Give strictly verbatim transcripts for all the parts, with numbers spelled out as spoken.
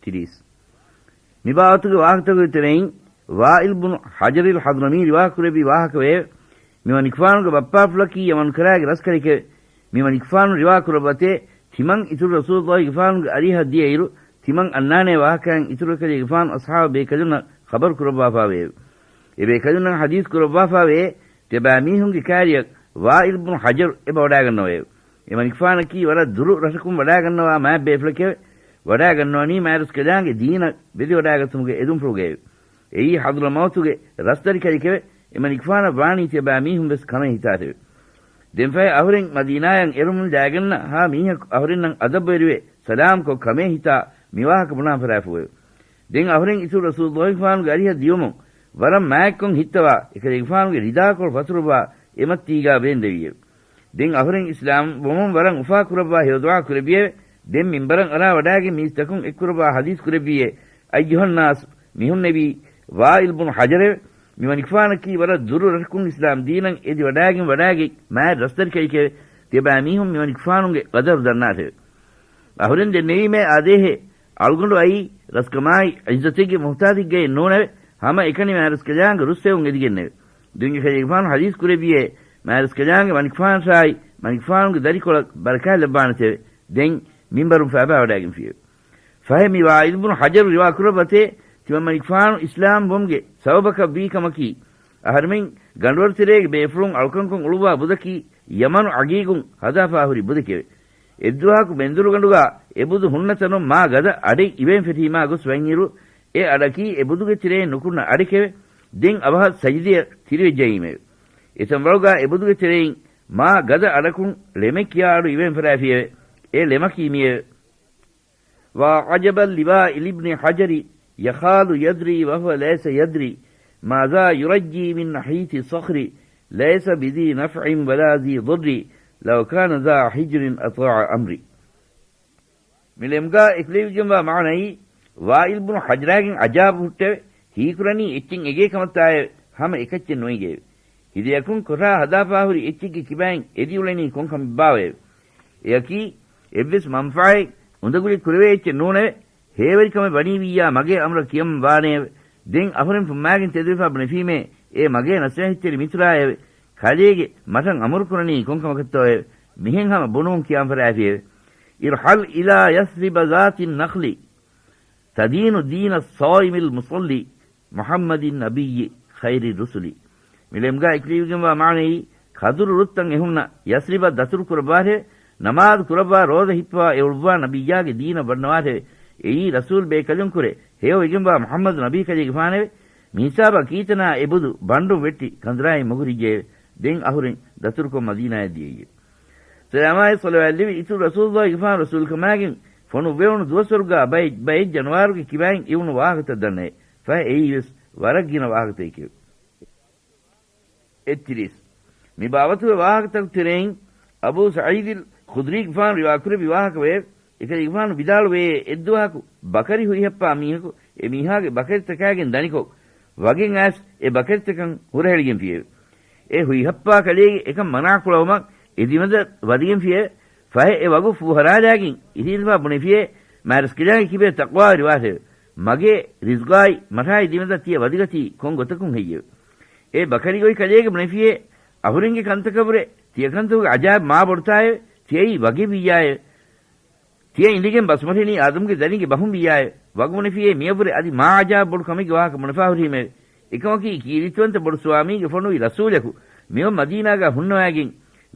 ތިރީސް. މި ބާވަތުގެ ވާހަކަތަކުގެ ތެރެއިން ވާއިލް ބުނު ޙަޖަރިލް ޙަޟްރަމީ ރިވާކުރެއްވި ވާހަކަވެއެވެ. މި މަނިކުފާނުގެ ބައްޕާފުޅަކީ ޔަމަނު ކަރާގެ ރަސްކަލެކެވެ. މި މަނިކުފާނު ރިވާކުރައްވަތޭ، ތިމަން އިތުރު ރަސޫލުއްލާހިގެފާނުގެ އަރިހަށް ދިޔައިރު، ތިމަން އަންނާނޭ ވާހަކައިން އިތުރު އެކަލޭގެފާނު އަޞްޙާބު ބޭކަލުންނަށް ޚަބަރު ކުރައްވާފާވެއެވެ. އެ ބޭކަލުންނަށް ޙަދީޘް ކުރައްވާފާވޭ، ތިޔަބައިމީހުންގެ ކާރިއަށް ވާއިލް ބުނު ޙަޖަރު އެބަ ވަޑާގަންނަވައެވެ. އެ މަނިކުފާނަކީ ވަރަށް ދުރު ރަށަކުން ވަޑާގަންނަވާ މާތް ބޭފުޅެކެވެ. ވަޑާގަންނަވަނީ މާތްރަސްކަލާނގެ ދީނަށް ވެދިވަޑާގަތުމުގެ އެދުންފުޅުގައެވެ. އެއީ ޙަޟްރަމައުތުގެ ރަސްތަރިކަލެކެވެ. އެ މަނިކުފާނަށް ވާނީ ތިޔަބައިމީހުން ވެސް ކަމޭ ހިތާށެވެ. ދެންފަހެ އަހުރެން މަދީނާޔަށް އެރުމުން ލާގަންނަ ހާ މީހަކު އަހުރެންނަށް އަދަބުވެރިވެ ސަލާމްކޮށް ކަމޭ ހިތާ މި ވާހަކަ ބުނާން ފަރާފުވެވެ. ދެން އަހުރެން އިތުރު ރަސޫލުއްލާހިގެފާނުގެ އަރިހަށް ދިޔުމުން ވަރަށް މާތްކޮށް ހިއްތަވާ، އެކަލޭގެފާނުގެ ރިދާކޮޅު ފަތުރުއްވާ އެމަތީގާ ވޭންދެވިއެވެ. ދެން އަހުރެން އިސްލާމް ވުމުން ވަރަށް އުފާކުރައްވާ ހެޔޮދުޢާ ކުރެއްވިއެވެ. ދެން މިންބަރަށް އަރާ ވަޑާގެން މީސްތަކުން އެއްކުރައްވާ ޙަދީޘް ކުރެއްވިއޭ، އައްޔުހައްނާސް، މީހުންނެވީ، ވާއިލް ބުނު ޙަޖަރެވެ. މި މަނިކުފާނަކީ ވަރަށް ދުރު ރަށަކުން އިސްލާމް ދީނަށް އެދި ވަޑާގެން ވަޑާގެ މާތް ރަސްތަރިކަލެކެވެ. ތިޔަބައިމީހުން މި މަނިކުފާނުގެ ޤަދަރު ދަންނާށެވެ. އަހުރެން ދެންނެވީމޭ އާދޭހޭ، އަޅުގަނޑު އައީ ރަސްކަމާއި ޢިއްޒަތެއްގެ މުޙްތާޖެއްގައެއް ނޫނެވެ. ހަމައެކަނި މާތްރަސްކަލާނގެ ރުއްސެވުން އެދިގެންނެވެ. ދުނިޔެކަލޭގެފާނު ޙަދީޘް ކުރެއްވިއޭ، މާތްރަސްކަލާނގެ މަނިކުފާނަށާއި މަނިކުފާނުގެ ދަރިކޮޅަށް ބަރަކާތް ލައްވާނެތެވެ. ދެން މިންބަރުން ފައިބާވަޑާގެންފިއެވެ. ފަހެ މި ވާއިލް ބުނު ޙަޖަރު ރިވާ ކުރައްވަތޭ، ތިމަން މަނިކުފާނު އިސްލާމް ވުމުގެ ސަބަބަކަށް ވީ ކަމަކީ، އަހަރެމެން ގަނޑުވަރުތެރޭގެ ބޭފުޅުން އަޅުކަންކޮށް އުޅުއްވާ ބުދަކީ ޔަމަނު ޢަގީގުން ހަދާފާ ހުރި ބުދެކެވެ. އެއްދުވަހަކު ބެނދުރުގަނޑުގާ އެ ބުދު ހުންނަ ތަނުން މާ ގަދަ އަޑެއް އިވޭން ފެށީމާ ގޮސް ވަންއިރު، އެ އަޑަކީ އެ ބުދުގެ ތެރެއިން ނުކުންނަ އަޑެކެވެ. ދެން އަވަހަށް ސަޖިދަޔަށް ތިރިވެއްޖައީމެވެ. އެތަންވަޅުގާ އެ ބުދުގެ ތެރެއިން މާ ގަދަ އަޑަކުން ޅެމެއް ކިޔާ އަޑު އިވޭން ފަށާފިއެވެ. އެ ޅެމަކީ މިއެވެ. وعجبا لوائل ابن حجر يخال يدري وهو ليس يدري ماذا يرجي من نحيت الصخر ليس بذي نفع ولا ذي ضر لو كان ذا حجر أطاع أمري. މި ޅެމުގާ އެކުލެވިގެންވާ މާނައީ، ވާއިލް ބުނު ޙަޖްރާގެން ޢަޖާބު ހުއްޓެވެ. ހީކުރަނީ އެއްޗެއް އެނގޭ ކަމަށްތާއެވެ. ހަމަ އެކައްޗެއް ނުއެނގެއެވެ. ހިލަޔަކުން ކޮށާ ހަދާފާހުރި އެއްޗެއްގެ ކިބައިން އެދިއުޅެނީ ކޮން ކަމެއްބާވައެވެ؟ އެއަކީ، އެއްވެސް މަންފާއެއް އުނދަގުލި ކުރެވޭ އެއްޗެއް ނޫނެވެ. ހޭވެރިކަމެއް ވަނީވިއްޔާ މަގޭ އަމުރަށް ކިޔަމަން ވާނެއެވެ. ދެން އަހުރެން ފުއްމާގެން ތެދުވެފާ ބުނެފީމޭ، އޭ މަގޭ ނަސޭހަތްތެރި މިތުރާއެވެ. ކަލޭގެ މަށަށް އަމުރު ކުރަނީ ކޮން ކަމަކަށްތޯއެވެ؟ މިހެން ހަމަ ބުނުމުން ކިޔާން ފަރާފިއެވެ. ارحل إلى يثرب ذات النخل تدين دين الصائم المصلي محمد النبي خير الرسل. މި ޅެމުގާ އެކުލެވިގެންވާ މާނައީ، ކަދުރު ރުއްތަން އެހުންނަ ޔަސްރިބަށް ދަތުރު ކުރައްވާށެވެ. ނަމާދު ކުރައްވާ ރޯދަ ހިއްޕަވާ އެ އުޅުއްވާ ނަބިއްޔާގެ ދީނަށް ވަންނަވާށެވެ. އެއީ ރަސޫލް ބޭކަލުންކުރެ ހެޔޮވެގެންވާ މުޙައްމަދު ނަބީކަލޭގެފާނެވެ. މިހިސާބަށް ކީތަނާ އެ ބުދު ބަނޑުން ވެއްޓި ކަނދުރާއިން މުގުރިއްޖެއެވެ. ދެން އަހުރެން ދަތުރުކޮށް މަދީނާޔަށް ދިޔައީއެވެ. ސަލާމާއި ޞަލަވާތްލެވި އިތުރު ރަސޫލުއްލާހިގެފާނު ރަސޫލުކަމާގެން ފޮނުއްވެވުނު ދުވަސްވަރުގާ ބައެއް، ބައެއް ޖަނަވާރުގެ ކިބައިން އިވުނު ވާހަކަތައް ދަންނައެވެ. ފަހެ އެއީވެސް ވަރަށް ގިނަ ވާހަކަތަކެކެވެ. އެއްތިރީސް. މި ބާވަތުގެ ވާހަކަތަކުގެ ތެރެއިން އަބޫ ސަޢީދުލް ޚުދްރީގެފާނު ރިވާކުރެއްވި ވާހަކަވެއެވެ. އެކަލޭގެފާނު ވިދާޅުވެއޭ، އެއްދުވަހަކު ބަކަރި ހުއިހައްޕާ މީހަކު އެ މީހާގެ ބަކަރިތަކާގެން ދަނިކޮށް، ވަގެން އައިސް އެ ބަކަރިތަކަށް ހުރަހެޅިގެންފިއެވެ. އެ ހުއިހައްޕާ ކަލޭގެ އެކަން މަނާކުޅަވުމަށް އެދިމަދަށް ވަދެގެންފިއެވެ. ފަހެ އެ ވަގު ފޫހަރާލާގެން އިށީނދެފާ ބުނެފިއޭ، މާތްރަސްކަލާނގެ ކިބައިން ތަޤްވާވެރިވާށެވެ. މަގޭ ރިޒްޤާއި މަށާއި ދިމަދަށް ތިޔަ ވަދެގަތީ ކޮން ގޮތަކުން ހެއްޔެވެ؟ އެ ބަކަރި ގޮތް ކަލޭގެ ބުނެފިއޭ، އަހުރެންގެ ކަންތަކަށްވުރެ ތިޔަ ކަންތަކުގެ ޢަޖާއިބު މާ ބޮޑުތާއެވެ. ތިޔައީ ވަގެއް ވިއްޔާއެވެ. ތިޔަ އިނދެގެން ބަސްމަށެނީ އާދަމްގެ ދަރިންގެ ބަހުން ވިއްޔާއެވެ. ވަގު ބުނެފިއޭ މިއަށްވުރެ އަދި މާ ޢަޖާއިބު ބޮޑު ކަމެއްގެ ވާހަކަ ބުނެފާ ހުރީމެވެ. އެކަމަކީ ކީރިތިވަންތަ ބޮޑު ސުވާމީގެ ފޮނުވި ރަސޫލަކު މިއޮތް މަދީނާގާ ހުންނަވައިގެން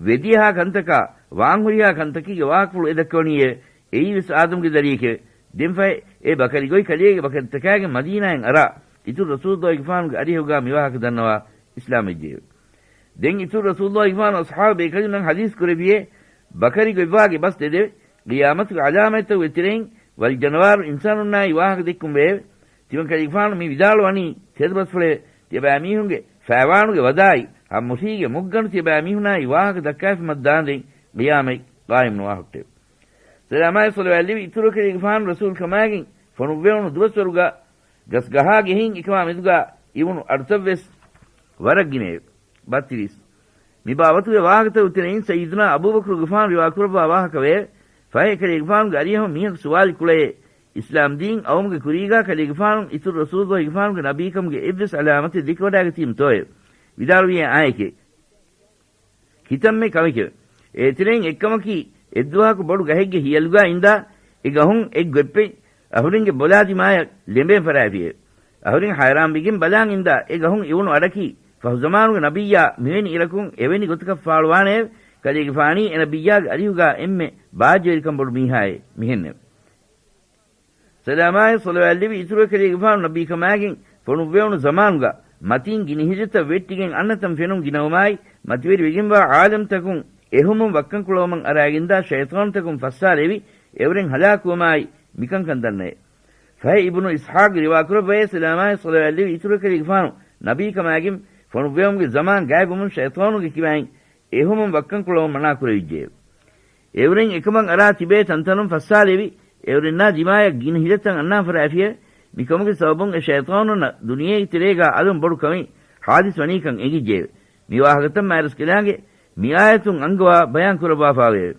ވެދިޔަހާ ކަންތަކާ، ވާންހުރިހާ ކަންތަކީގެ ވާހަކަފުޅު އެ ދައްކަވަނީއެވެ. އެއީވެސް އާދަމްގެ ދަރިއެކެވެ. ދެންފަހެ އެ ބަކަރި ގޮތް ކަލޭގެ ބަކަރިތަކާގެން މަދީނާއިން އަރާ، އިތުރު ރަސޫލުއްލާހިގެފާނުގެ އަރިހުގާ މި ވާހަކަ ދަންނަވާ އިސްލާމްވެއްޖެއެވެ. ދެން އިތުރު ރަސޫލުއްލާހިގެފާނު އަޞްޙާބު ބޭކަލުންނަށް ޙަދީޘް ކުރެއްވިއޭ، ބަކަރި ގޮތްވާގެ ބަސް ތެދެވެ. ޤިޔާމަތުގެ ޢަލާމަތްތަކުގެ ތެރެއިން ވަލްޖަނަވާރު އިންސާނުންނާއި ވާހަކަ ދެއްކުން ވެއެވެ. ތިމަން ކަލޭގެފާނު މި ވިދާޅުވަނީ ތެދުބަސްފުޅެވެ. ތިޔަބައިމީހުންގެ ފައިވާނުގެ ވަދާއި ހަމަ މުށީގެ މުއްގަނޑު ތިޔަބައިމީހުނާއި ވާހަކަ ދައްކާފަ މައްދާންދެން ޤިޔާމަތް ޤާއިމް ނުވާ ހުއްޓެވެ. ސަލާމާއި ޞަލަވާތްލެވި އިތުރު ކަލޭގެފާނު ރަސޫލު ކަމާގެން ފޮނުއްވެވުނު ދުވަސްވަރުގާ ގަސްގަހާގެ ހިން އެކަމާ މެދުގާ އިވުނު އަޑުތައްވެސް ވަރަށް ގިނައެވެ. ބައްތިރީސް. މި ބާވަތުގެ ވާހަކަތަކުގެ ތެރެއިން ސައްޔިދުނާ އަބޫބަކުރުގެފާނު ރިވާކުރައްވާ ވާހަކަވެއެވެ. ފަހެ އެކަލޭގެފާނުގެ އަރިހަށް މީހަކު ސުވާލެއް ކުޅައޭ، އިސްލާމް ދީން އައުމުގެ ކުރީގާ ކަލޭގެފާނު އިތުރު ރަސޫލުގެފާނުގެ ނަބީކަމުގެ އެއްވެސް ޢަލާމަތެއް ދެކިވަޑާގަތީމަ ތޯއެވެ؟ ވިދާޅުވިޔޭ އާނއެކެވެ. ކިތަންމެ ކަމެކެވެ. އޭތެރެއިން އެއްކަމަކީ، އެއްދުވަހަކު ބޮޑު ގަހެއްގެ ހިޔަލުގާ އިންދާ، އެ ގަހުން އެއް ގޮތްޕެއް އަހުރެންގެ ބޮލާ ދިމާޔަށް ލެނބޭން ފަރާފިއެވެ. އަހުރެން ހައިރާންވެގެން ބަލާން އިންދާ، އެ ގަހުން އިވުނު އަޑަކީ، ފަހުޒަމާނުގެ ނަބިއްޔާ މިވެނި އިރަކުން އެވެނި ގޮތަކަށް ފާޅުވާނެއެވެ. ކަލޭގެފާނީ އެ ނަބިއްޔާގެ އަރިހުގާ އެންމެ ބާއްޖަވެރިކަން ބޮޑު މީހާއޭ މިހެންނެވެ. ސަލާމާއި ޞަލަވާތްލެވި އިތުރު ކަލޭގެފާނު ނަބީކަމާގެން ފޮނުއްވެވުނު ޒަމާނުގަ މަތީން ގިނަ ހިލަތައް ވެއްޓިގެން އަންނަތަން ފެނުން ގިނަވުމާއި، މަތިވެރިވެގެންވާ ޢާލަމްތަކުން އެހުމުން ވައްކަންކުޅަވަމަން އަރާގެންދާ ޝައިޠާނުތަކުން ފައްސާލެވި، އެއުރެން ހަލާކުވުމާއި، މިކަންކަން ދަންނައެވެ. ފަހެ އިބްނު އިސްޙާޤް ރިވާކުރައްވައޭ، ސަލާމާއި ޞަލަވާތްލެވި އިތުރު ކަލޭގެފާނު ނަބީކަމާގެން ފޮނުއްވެވުމުގެ ޒަމާން ގާތްވުމުން ޝައިޠާނުގެ ކިބައިން އެހުމުން ވައްކަންކުޅަވަން މަނާކުރެވިއްޖެއެވެ. އެއުރެން އެކަމަށް އަރާ ތިބޭ ތަންތަނުން ފައްސާލެވި، އެއުރެންނާ ދިމާޔަށް ގިނަ ހިލަތައް އަންނާން ފަރާފިއެވެ. މިކަމުގެ ސަބަބުން އެ ޝައިޠާނުންނަށް ދުނިޔޭގެ ތެރޭގާ އަލުން ބޮޑު ކަމެއް ޙާދިސް ވަނީކަން އެނގިއްޖެއެވެ. މި ވާހަކަތައް މާތްރަސްކަލާނގެ މި އާޔަތުން އަންގަވާ ބަޔާން ކުރައްވާފާވެއެވެ.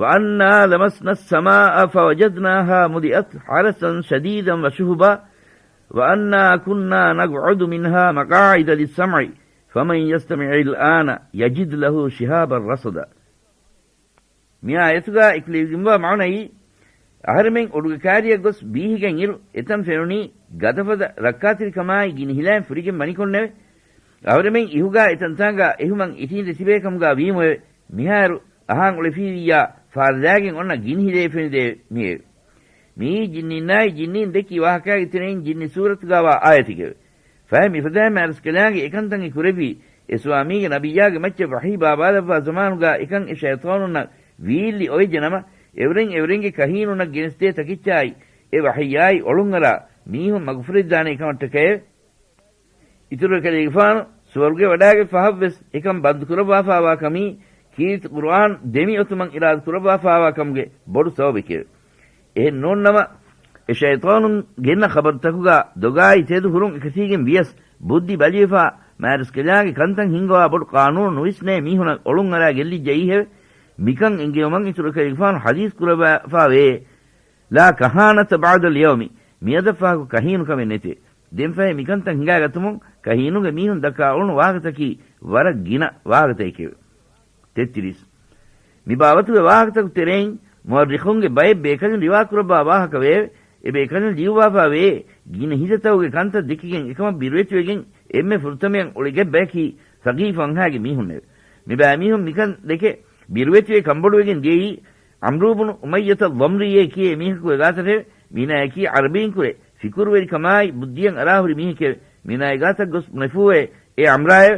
وَأَنَّا لَمَسْنَا السَّمَاءَ فَوَجَدْنَاهَا مُلِئَتْ حَرَسًا شَدِيدًا وَشُهُبًا وَأَنَّا كُنَّا نَقْعُدُ مِنْهَا مَقَاعِدَ لِلسَّمْعِ فَمَنْ يَسْتَمِعِ الْآنَ يَجِدْ لَهُ شِهَابًا رَصَدًا. މި އާޔަތުގާ އެކުލެވިގެންވާ މާނައީ، އަހަރެމެން އޮޑުގެ ކާރިއަށް ގޮސް ބީހިގެން އިރު، އެތަން ފެނުނީ ގަދަފަދަ ރައްކާތެރިކަމާއި ގިނަ ހިލައިން ފުރިގެން ވަނިކޮށްނެވެ. އަހަރެމެން އިހުގާ އެތަންތާނގާ އެހުމަށް އިށީނދެ ތިބޭ ކަމުގާ ވީމުއެވެ. މިހާރު އަހާން އުޅެފީވިއްޔާ ފާރަލާގެން އޮންނަ ގިނަ ހިލައެއް ފެނިދެވެ މިއެވެ. މިއީ ޖިންނީންނާއި ޖިންނީން ދެއްކި ވާހަކާގެ ތެރެއިން ޖިންނި ސޫރަތުގާވާ އާޔަތެކެވެ. ފަހެ މިފަދައިން މާތްރަސްކަލާނގެ އެކަންތައް އެ ކުރެއްވީ، އެ ސުވާމީގެ ނަބިއްޔާގެ މައްޗަށް ވަޙީ ބާބާލައްވާ ޒަމާނުގާ އެކަން އެ ޝައިޠާނުންނަށް ވީއްލި އޮވެއްޖެ ނަމަ، އެއުރެން އެއުރެންގެ ކަހީނުންނަށް ގެނެސްދޭ ތަކެއްޗާއި އެ ވަޙީއާއި އޮޅުންއަރާ މީހުން މަގުފުރެއްދާނޭ ކަމަށްޓަކައެވެ. އިތުރު ކަލޭގެފާނު ސުވަރުގެ ވަޑާގެ ފަހަށްވެސް އެކަން ބަންދު ކުރައްވާފާވާ ކަމީ، ކީރިތި ޤުރުއާން ދެމި އޮތުމަށް އިރާދަ ކުރައްވާފާވާ ކަމުގެ ބޮޑު ސަބަބެކެވެ. އެހެން ނޫން ނަމަ، އެ ޝައިޠާނުން ގެންނަ ޚަބަރުތަކުގާ ދޮގާއި ތެދު ހުރުން އެކަށީގެން ވިޔަސް، ބުއްދި ބަލިވެފާ، މާތްރަސްކަލާނގެ ކަންތައް ހިންގަވާ ބޮޑު ޤާނޫނު ނުވިސްނޭ މީހުނަށް އޮޅުންއަރާ ގެއްލިއްޖައީހެވެ. މިކަން އެންގެވުމަށް އިތުރު ކަލޭގެފާނު ޙަދީޘް ކުރައްވާފާވޭ، لا كهانة بعد اليوم، މިއަދަށްފަހަކު ކަހީނުކަމެއް ނެތޭ. ދެންފަހެ މިކަންތައް ހިނގާގަތުމުން ކަހީނުގެ މީހުން ދައްކާ އުޅުނު ވާހަކަތަކީ ވަރަށް ގިނަ ވާހަކަތަކެކެވެ. ތެއްތިރީސް. މި ބާވަތުގެ ވާހަކަތަކު ތެރެއިން މުއައްރިޚުންގެ ބައެއް ބޭކަލުން ރިވާކުރައްވާ ވާހަކަ ވެއެވެ. އެ ބޭކަލުން ލިޔުއްވާފާ ވެއޭ، ގިނަ ހިލަތަކުގެ ކަންތައް ދެކިގެން އެކަމަށް ބިރުވެތިވެގެން އެންމެ ފުރަތަމަޔަށް އުޅިގެ ބަޔަކީ ސަޤީފު ވަންހާގެ މީހުންނެވެ. މި ބައިމީހުން މިކަން ދެކެ ބިރުވެތިވެ ކަންބޮޑުވެގެން ދިޔައީ ޢަމްރޫ ބުނު އުމައްޔަތަ ޟަމްރީއޭ ކިޔޭ މީހަކުގެ ގާތަށެވެ. މީނާޔަކީ ޢަރަބީންކުރެ ފިކުރުވެރިކަމާއި ބުއްދިއަށް އަރާހުރި މީހެކެވެ. މީނާގެ ގާތަށް ގޮސް ބުނެފޫއޭ، އޭ ޢަމްރާއެވެ!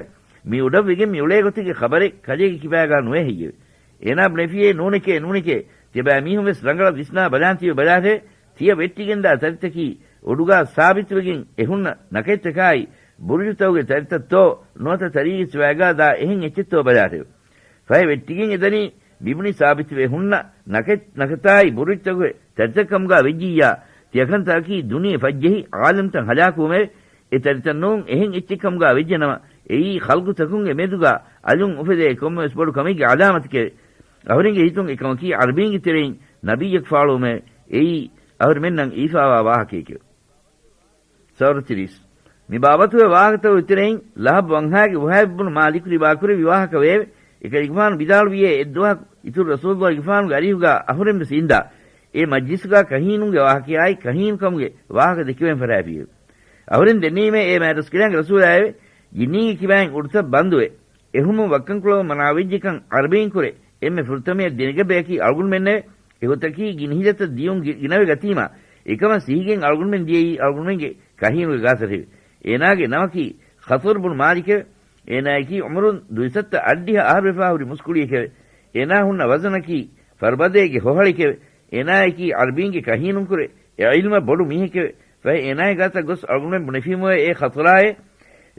މި އުޑަށްވެގެން މި އުޅޭގޮތުގެ ޚަބަރެއް ކަލޭގެ ކިބާގާ ނުވޭ ހެއްޔެވެ؟ އޭނާ ބުނެފިއޭ ނޫނެކޭ، ނޫނެކޭ! ތިޔަބައިމީހުން ވެސް ރަނގަޅަށް ވިސްނާ ބަލާން ތިބެ ބަލާށެވެ! ތިޔަ ވެއްޓިގެންދާ ތަރިތަކީ އުޑުގާ ސާބިތުވެގެން އެ ހުންނަ ނަކަތްތަކާއި ބުރުޖުތަކުގެ ތަރިތައްތޯ ނުވަތަ ތަރީގެ ސިވާއިގާ ދާ އެހެން އެއްޗެއްތޯ ބަލާށެވެ! ފަހެ ވެއްޓިގެން އެދަނީ މިބުނި ސާބިތުވެ ހުންނަ ނަކަތް، ނަކަތާއި ބުރުޖުތަކުގެ ތަރިތައް ކަމުގާ ވެއްޖިއްޔާ، ތިޔަކަންތަކަކީ ދުނިޔެ ފައްޖެހި ޢާލަމްތައް ހަލާކުވުމެވެ. އެ ތަރިތައް ނޫން އެހެން އެއްޗެއް ކަމުގާ ވެއްޖެނަމަ، އެއީ ޚަލްޤުތަކުންގެ މެދުގާ އަލުން އުފެދޭ ކޮންމެވެސް ބޮޑު ކަމެއްގެ ޢަލާމަތެކެވެ. އަހުރެންގެ ހިތުން އެކަމަކީ ޢަރަބީންގެ ތެރެއިން ނަބިއްޔަކު ފާޅުވުމެވެ. އެއީ އަހުރެމެންނަށް އީފާވާ ވާހަކައެކެވެ. ސައުރަތިރީސް. މި ބާވަތުގެ ވާހަކަތަކުގެ ތެރެއިން ލަހަބް ވަންހާގެ ވުހައިބް ބުނު މާލިކު ރިވާކުރެއްވި ވާހަކަ ވެއެވެ. އެކަލޭގެފާނު ވިދާޅުވިއޭ، އެއްދުވަހަކު އިތުރު ރަސޫލުއްލާހިގެފާނުގެ އަރިހުގާ އަހުރެން ވެސް އިންދާ. އެ މަޖްލިސުގާ ކަހީނުންގެ ވާހަކަޔާއި ކަހީނުކަމުގެ ވާހަކަ ދެކެވެން ފަރާފިއެވެ. އަހުރެން ދެންނެވީމޭ އޭ މާތްރަސްކަލާނގެ ރަސޫލާއެވެ. ޖިންނީންގެ ކިބައިން އުޑުތައް ބަންދުވެ، އެހުމުން ވައްކަންކުޅަވަން މަނާވެއްޖެކަން ޢަރަބީންކުރެ އެންމެ ފުރަތަމަޔަށް ދެނެގަތް ބަޔަކީ އަޅުގަނޑުމެންނެވެ. އެގޮތަކީ ގިނަ ހިލަތައް ދިޔުން ގި-، ގިނަވެ ގަތީމާ، އެކަމަށް ސިހިގެން އަޅުގަނޑުމެން ދިޔައީ އަޅުގަނޑުމެންގެ ކަހީނުގެ ގާތަށެވެ. އޭނާގެ ނަމަކީ ޚަޠުރު ބުނު މާލިކެވެ. އޭނާޔަކީ ޢުމުރުން ދުއިސައްތަ އަށްޑިހަ އަހަރުވެފާ ހުރި މުސްކުޅިއެކެވެ. އޭނާ ހުންނަ ވަޒަނަކީ ފަރުބަދައިގެ ހޮހަޅެކެވެ. އޭނާޔަކީ ޢަރަބީންގެ ކަހީނުންކުރެ އެ ޢިލްމަށް ބޮޑު މީހެކެވެ. ފަހެ އޭނާގެ ގާތަށް ގޮސް އަޅުގަނޑުމެން ބުނެފީމުއޭ އޭ ޚަޠުރާއޭ،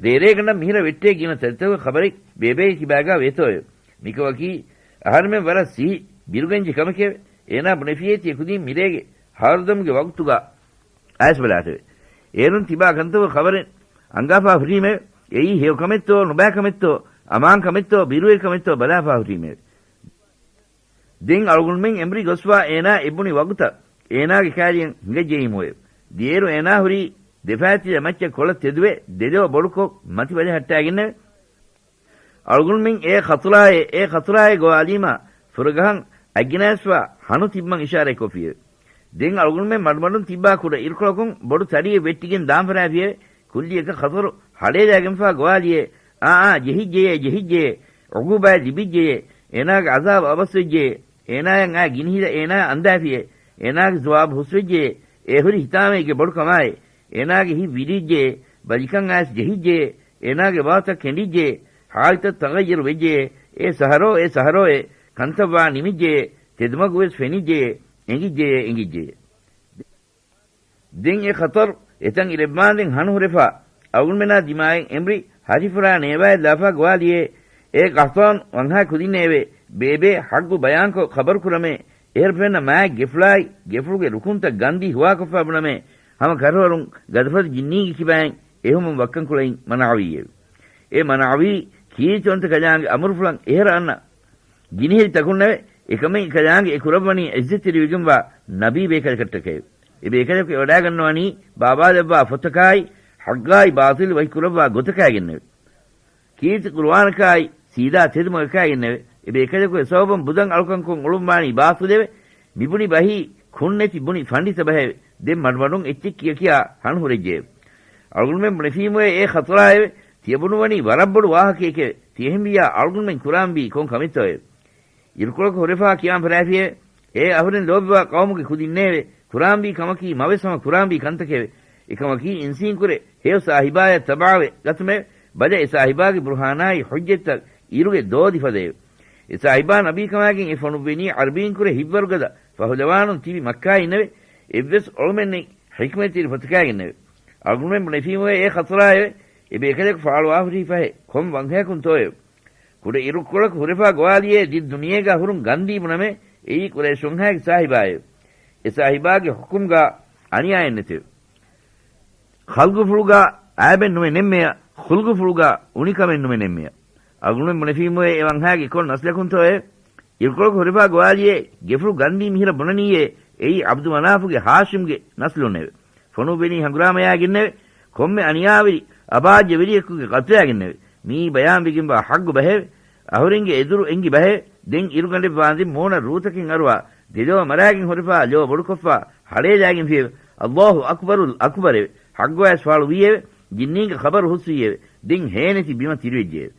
ރޭރޭގަނޑަށް މިހިރަ ވެއްޓޭ ގިނަ ތަރިތަކުގެ ޚަބަރެއް ބޭބެގެ ކިބާގާ ވޭތޯއެވެ. މިކަމަކީ، އަހަރެމެން ވަރަށް ސިހި ބިރުގެންޖެ ކަމެކެވެ. އޭނާ ބުނެފިއޭ ތިޔަ ކުދިން މިރޭގެ ހަވަރުދަމުގެ ވަގުތުގަ އައިސް ބަލާށެވެ. އޭރުން ތިބާ ކަންތަކުގެ ޚަބަރެއް އަންގާފާ ހުރީމެވެ. އެއީ ހެޔޮ ކަމެއްތޯ، ނުބައި ކަމެއްތޯ، އަމާން ކަމެއްތޯ، ބިރުވެރި ކަމެއްތޯ ބަލާފާ ހުރީމެވެ. ދެން އަޅުގަނޑުމެން އެނބުރި ގޮސްފާ އޭނާ އެބުނި ވަގުތަށް އޭނާގެ ކާރިއަށް ހިނގައްޖައީމުއެވެ. ދިޔައިރު އޭނާ ހުރީ ދެފައިތިލަ މައްޗަށް ކޮޅަށް ތެދުވެ، ދެލޯ ބޮޑުކޮށް މަތި ބަލި ހައްޓާގެންނެވެ. އަޅުގަނޑުމެން އޭ ޚަތުރާއޭ، އޭ ޚަތުރާއޭ ގޮވާލީމާ، ފުރަގަހަން އަތްގެނައިސްފާ ހަނު ތިބްމަން އިޝާރަތްކޮށްފިއެވެ. ދެން އަޅުގަނޑުމެން މަޑުމަޑުން ތިއްބާ ކުޑަ އިރުކޮޅަކުން ބޮޑު ތަރިއެއް ވެއްޓިގެން ދާން ފަރާފިއެވެ. ކުއްލިއަކަށް ޚަތަރު ހަޅޭލާގެންފާ ގޮވާލިއޭ، އާ، އާ، ޖެހިއްޖެޔޭ، ޖެހިއްޖެޔޭ، ޢުޤޫބާތް ލިބިއްޖެޔޭ، އޭނާގެ ޢަޒާބު އަވަސްވެއްޖެޔޭ، އޭނާޔަށް އާ ގިނިހިލަ އޭނާ އަންދާފިއޭ، އޭނާގެ ޒުވާބު ހުސްވެއްޖެޔޭ، އޭ ހުރި ހިތާމައެއްގެ ބޮޑު ކަމާއޭ، އޭނާގެ ހިތް ވިލިއްޖެޔޭ، ބަލިކަން އައިސް ޖެހިއްޖެޔޭ، އޭނާގެ ވާހަކަތައް ކެނޑިއްޖެޔޭ، ހާލަތަށް ތަޣައްޔަރު ވެއްޖެޔޭ، އޭ ސަހަރޯ، އޭ ސަހަރޯއޭ، ކަންތައްވާ ނިމިއްޖެޔޭ، ތެދުމަގުވެސް ފެނިއްޖެޔޭ، އެނގިއްޖެޔޭ، އެނގިއްޖެޔޭ. ދެން އެ ޚަތަރު އެތަން އިރެއްވާންދެން ހަނު ހުރެފާ، އަޅުގަނޑުމެނާ ދިމާއަށް އެނބުރި ހަށިފުރާ ނޭވާއެއް ލާފާ ގޮވާލިއޭ، އޭ ޤަޙްޠާން ވަންހާ ކުދިންނޭވެ! ބޭބޭ، ޙައްޤު ބަޔާންކޮށް ޚަބަރު ކުރަމޭ! އެހެރަ ފެންނަ މާތް ގެފުޅާއި، ގެފުޅުގެ ރުކުންތައް ގަންދީ ހުވާކޮށްފާ ބުނަމޭ! ހަމަ ކަށަވަރުން ގަދަފަދަ ޖިންނީގެ ކިބައިން އެހުމުން ވައްކަން ކުޅައިން މަނާވީއެވެ. އެ މަނާވީ ކީރިތިވަންތަ ކަލާނގެ އަމުރުފުޅަށް އެހެރަ އަންނަ ގިނިހެދި ތަކުންނެވެ. އެކަމެއް އެކަލާނގެ އެ ކުރައްވަނީ ޢިއްޒަތްތެރިވެގެންވާ ނަބީ ބޭކަލަކަށްޓަކައެވެ. އެ ބޭކަލަކު އެވަޑާގަންނަވަނީ ބާބާލައްވާ ފޮތަކާއި، ޙައްޤާއި ބާޠިލު ވަކި ކުރައްވާ ގޮތަކާގެންނެވެ. ކީރިތި ޤުރުއާނަކާއި، ސީދާ ތެދުމަގަކާގެންނެވެ. އެ ބޭކަލަކު އެ ސަބަބުން ބުދަށް އަޅުކަންކޮށް އުޅުންވާނީ ބާޠިލެވެ. މިބުނި ބަހީ ކުންނެތި ބުނި ފަންޑިތަ ބަހެވެ. ދެން މަޑުމަޑުން އެއްޗެއް ކިޔަކިޔާ ހަނު ހުރެއްޖެއެވެ. އަޅުގަނޑުމެން ބުނެފީމުއޭ އޭ ޚަތުރާއެވެ. ތިޔަބުނުވަނީ ވަރަށްބޮޑު ވާހަކައެކެވެ. ތިޔަހެންވިއްޔާ އަޅުގަނޑުމެން ކުރާންވީ ކޮން ކަމެއްތޯއެވެ؟ އިރުކޮޅަކު ހުރެފާ ކިޔާން ފަރާފިއެވެ. އޭ އަހުރެން ލޯބިވާ ޤައުމުގެ ކުދިންނޭވެ! ކުރާންވީ ކަމަކީ މަވެސް ހަމަ ކުރާންވީ ކަންތަކެވެ. އެކަމަކީ އިންސީންކުރެ ހެޔޮ ސާހިބާޔަށް ތަބަޢަވެ ގަތުމެވެ. ބަލަ އެ ސާހިބާގެ ބުރުހާނާއި ޙުއްޖަތްތައް އިރުގެ ދޯދި ފަދައެވެ. އެ ސާހިބާ ނަބީކަމާގެން އެ ފޮނުއްވެނީ ޢަރަބީންކުރެ ހިތްވަރުގަދަ ފަހުލަވާނުން ތިބި މައްކާއިންނެވެ. އެއްވެސް އޮޅުމެއްނެތް ޙިކްމަތްތެރި ފޮތަކާގެންނެވެ. އަޅުގަނޑުމެން ބުނެފީމުއޭ އޭ ޚަތުރާއެވެ. އެ ބޭކަލަކު ފާޅުވާހުރީ ފަހެ ކޮން ވަންހަޔަކުންތޯއެވެ؟ ކުޑަ އިރުކޮޅަކު ހުރެފާ ގޮވާލިއޭ ދިއް ދުނިޔޭގާ ހުރުން ގަންދީ ބުނަމޭ، އެއީ ޤުރައިޝް ވަންހާގެ ސާހިބާއެވެ. އެ ސާހިބާގެ ޙުކުމްގާ އަނިޔާއެއް ނެތެވެ. ޚަލްޤުފުޅުގާ އައިބެއް ނުމެ ނެންމެޔަ، ޚުލްޤުފުޅުގާ އުނިކަމެއް ނުމެ ނެންމެޔަ. އަޅުގަނޑުމެން ބުނެފީމުއޭ އެ ވަންހާގެ ކޮން ނަސްލަކުންތޯއެވެ؟ އިރުކޮޅަކު ހުރެފާ ގޮވާލިއޭ، ގެފުޅު ގަންދީ މިހިރަ ބުނަނީއޭ، އެއީ ޢަބްދު މަނާފުގެ ހާޝިމްގެ ނަސްލުންނެވެ. ފޮނުއްވެނީ ހަނގުރާމަޔާގެންނެވެ. ކޮންމެ އަނިޔާވެރި އަބާއްޖަވެރިޔަކުގެ ޤަތުލާގެންނެވެ. މިއީ ބަޔާންވެގެންވާ ޙައްޤު ބަހެވެ. އަހުރެންގެ އެދުރު އެނގި ބަހެވެ. ދެން އިރުގަނޑެއްވާންދެން މޫނަށް ރޫތަކެއް އަރުވާ، ދެލޯ މަރާގެން ހުރެފާ ލޯ ބޮޑުކޮށްފާ ހަޅޭލާގެންފިއެވެ. ﷲ އަކްބަރުލް އަކްބަރެވެ. ޙައްޤުވެސް ފާޅުވީއެވެ. ޖިންނީންގެ ޚަބަރު ހުސްވީއެވެ. ދެން ހޭނެތި ބިމަށް ތިރިވެއްޖެއެވެ.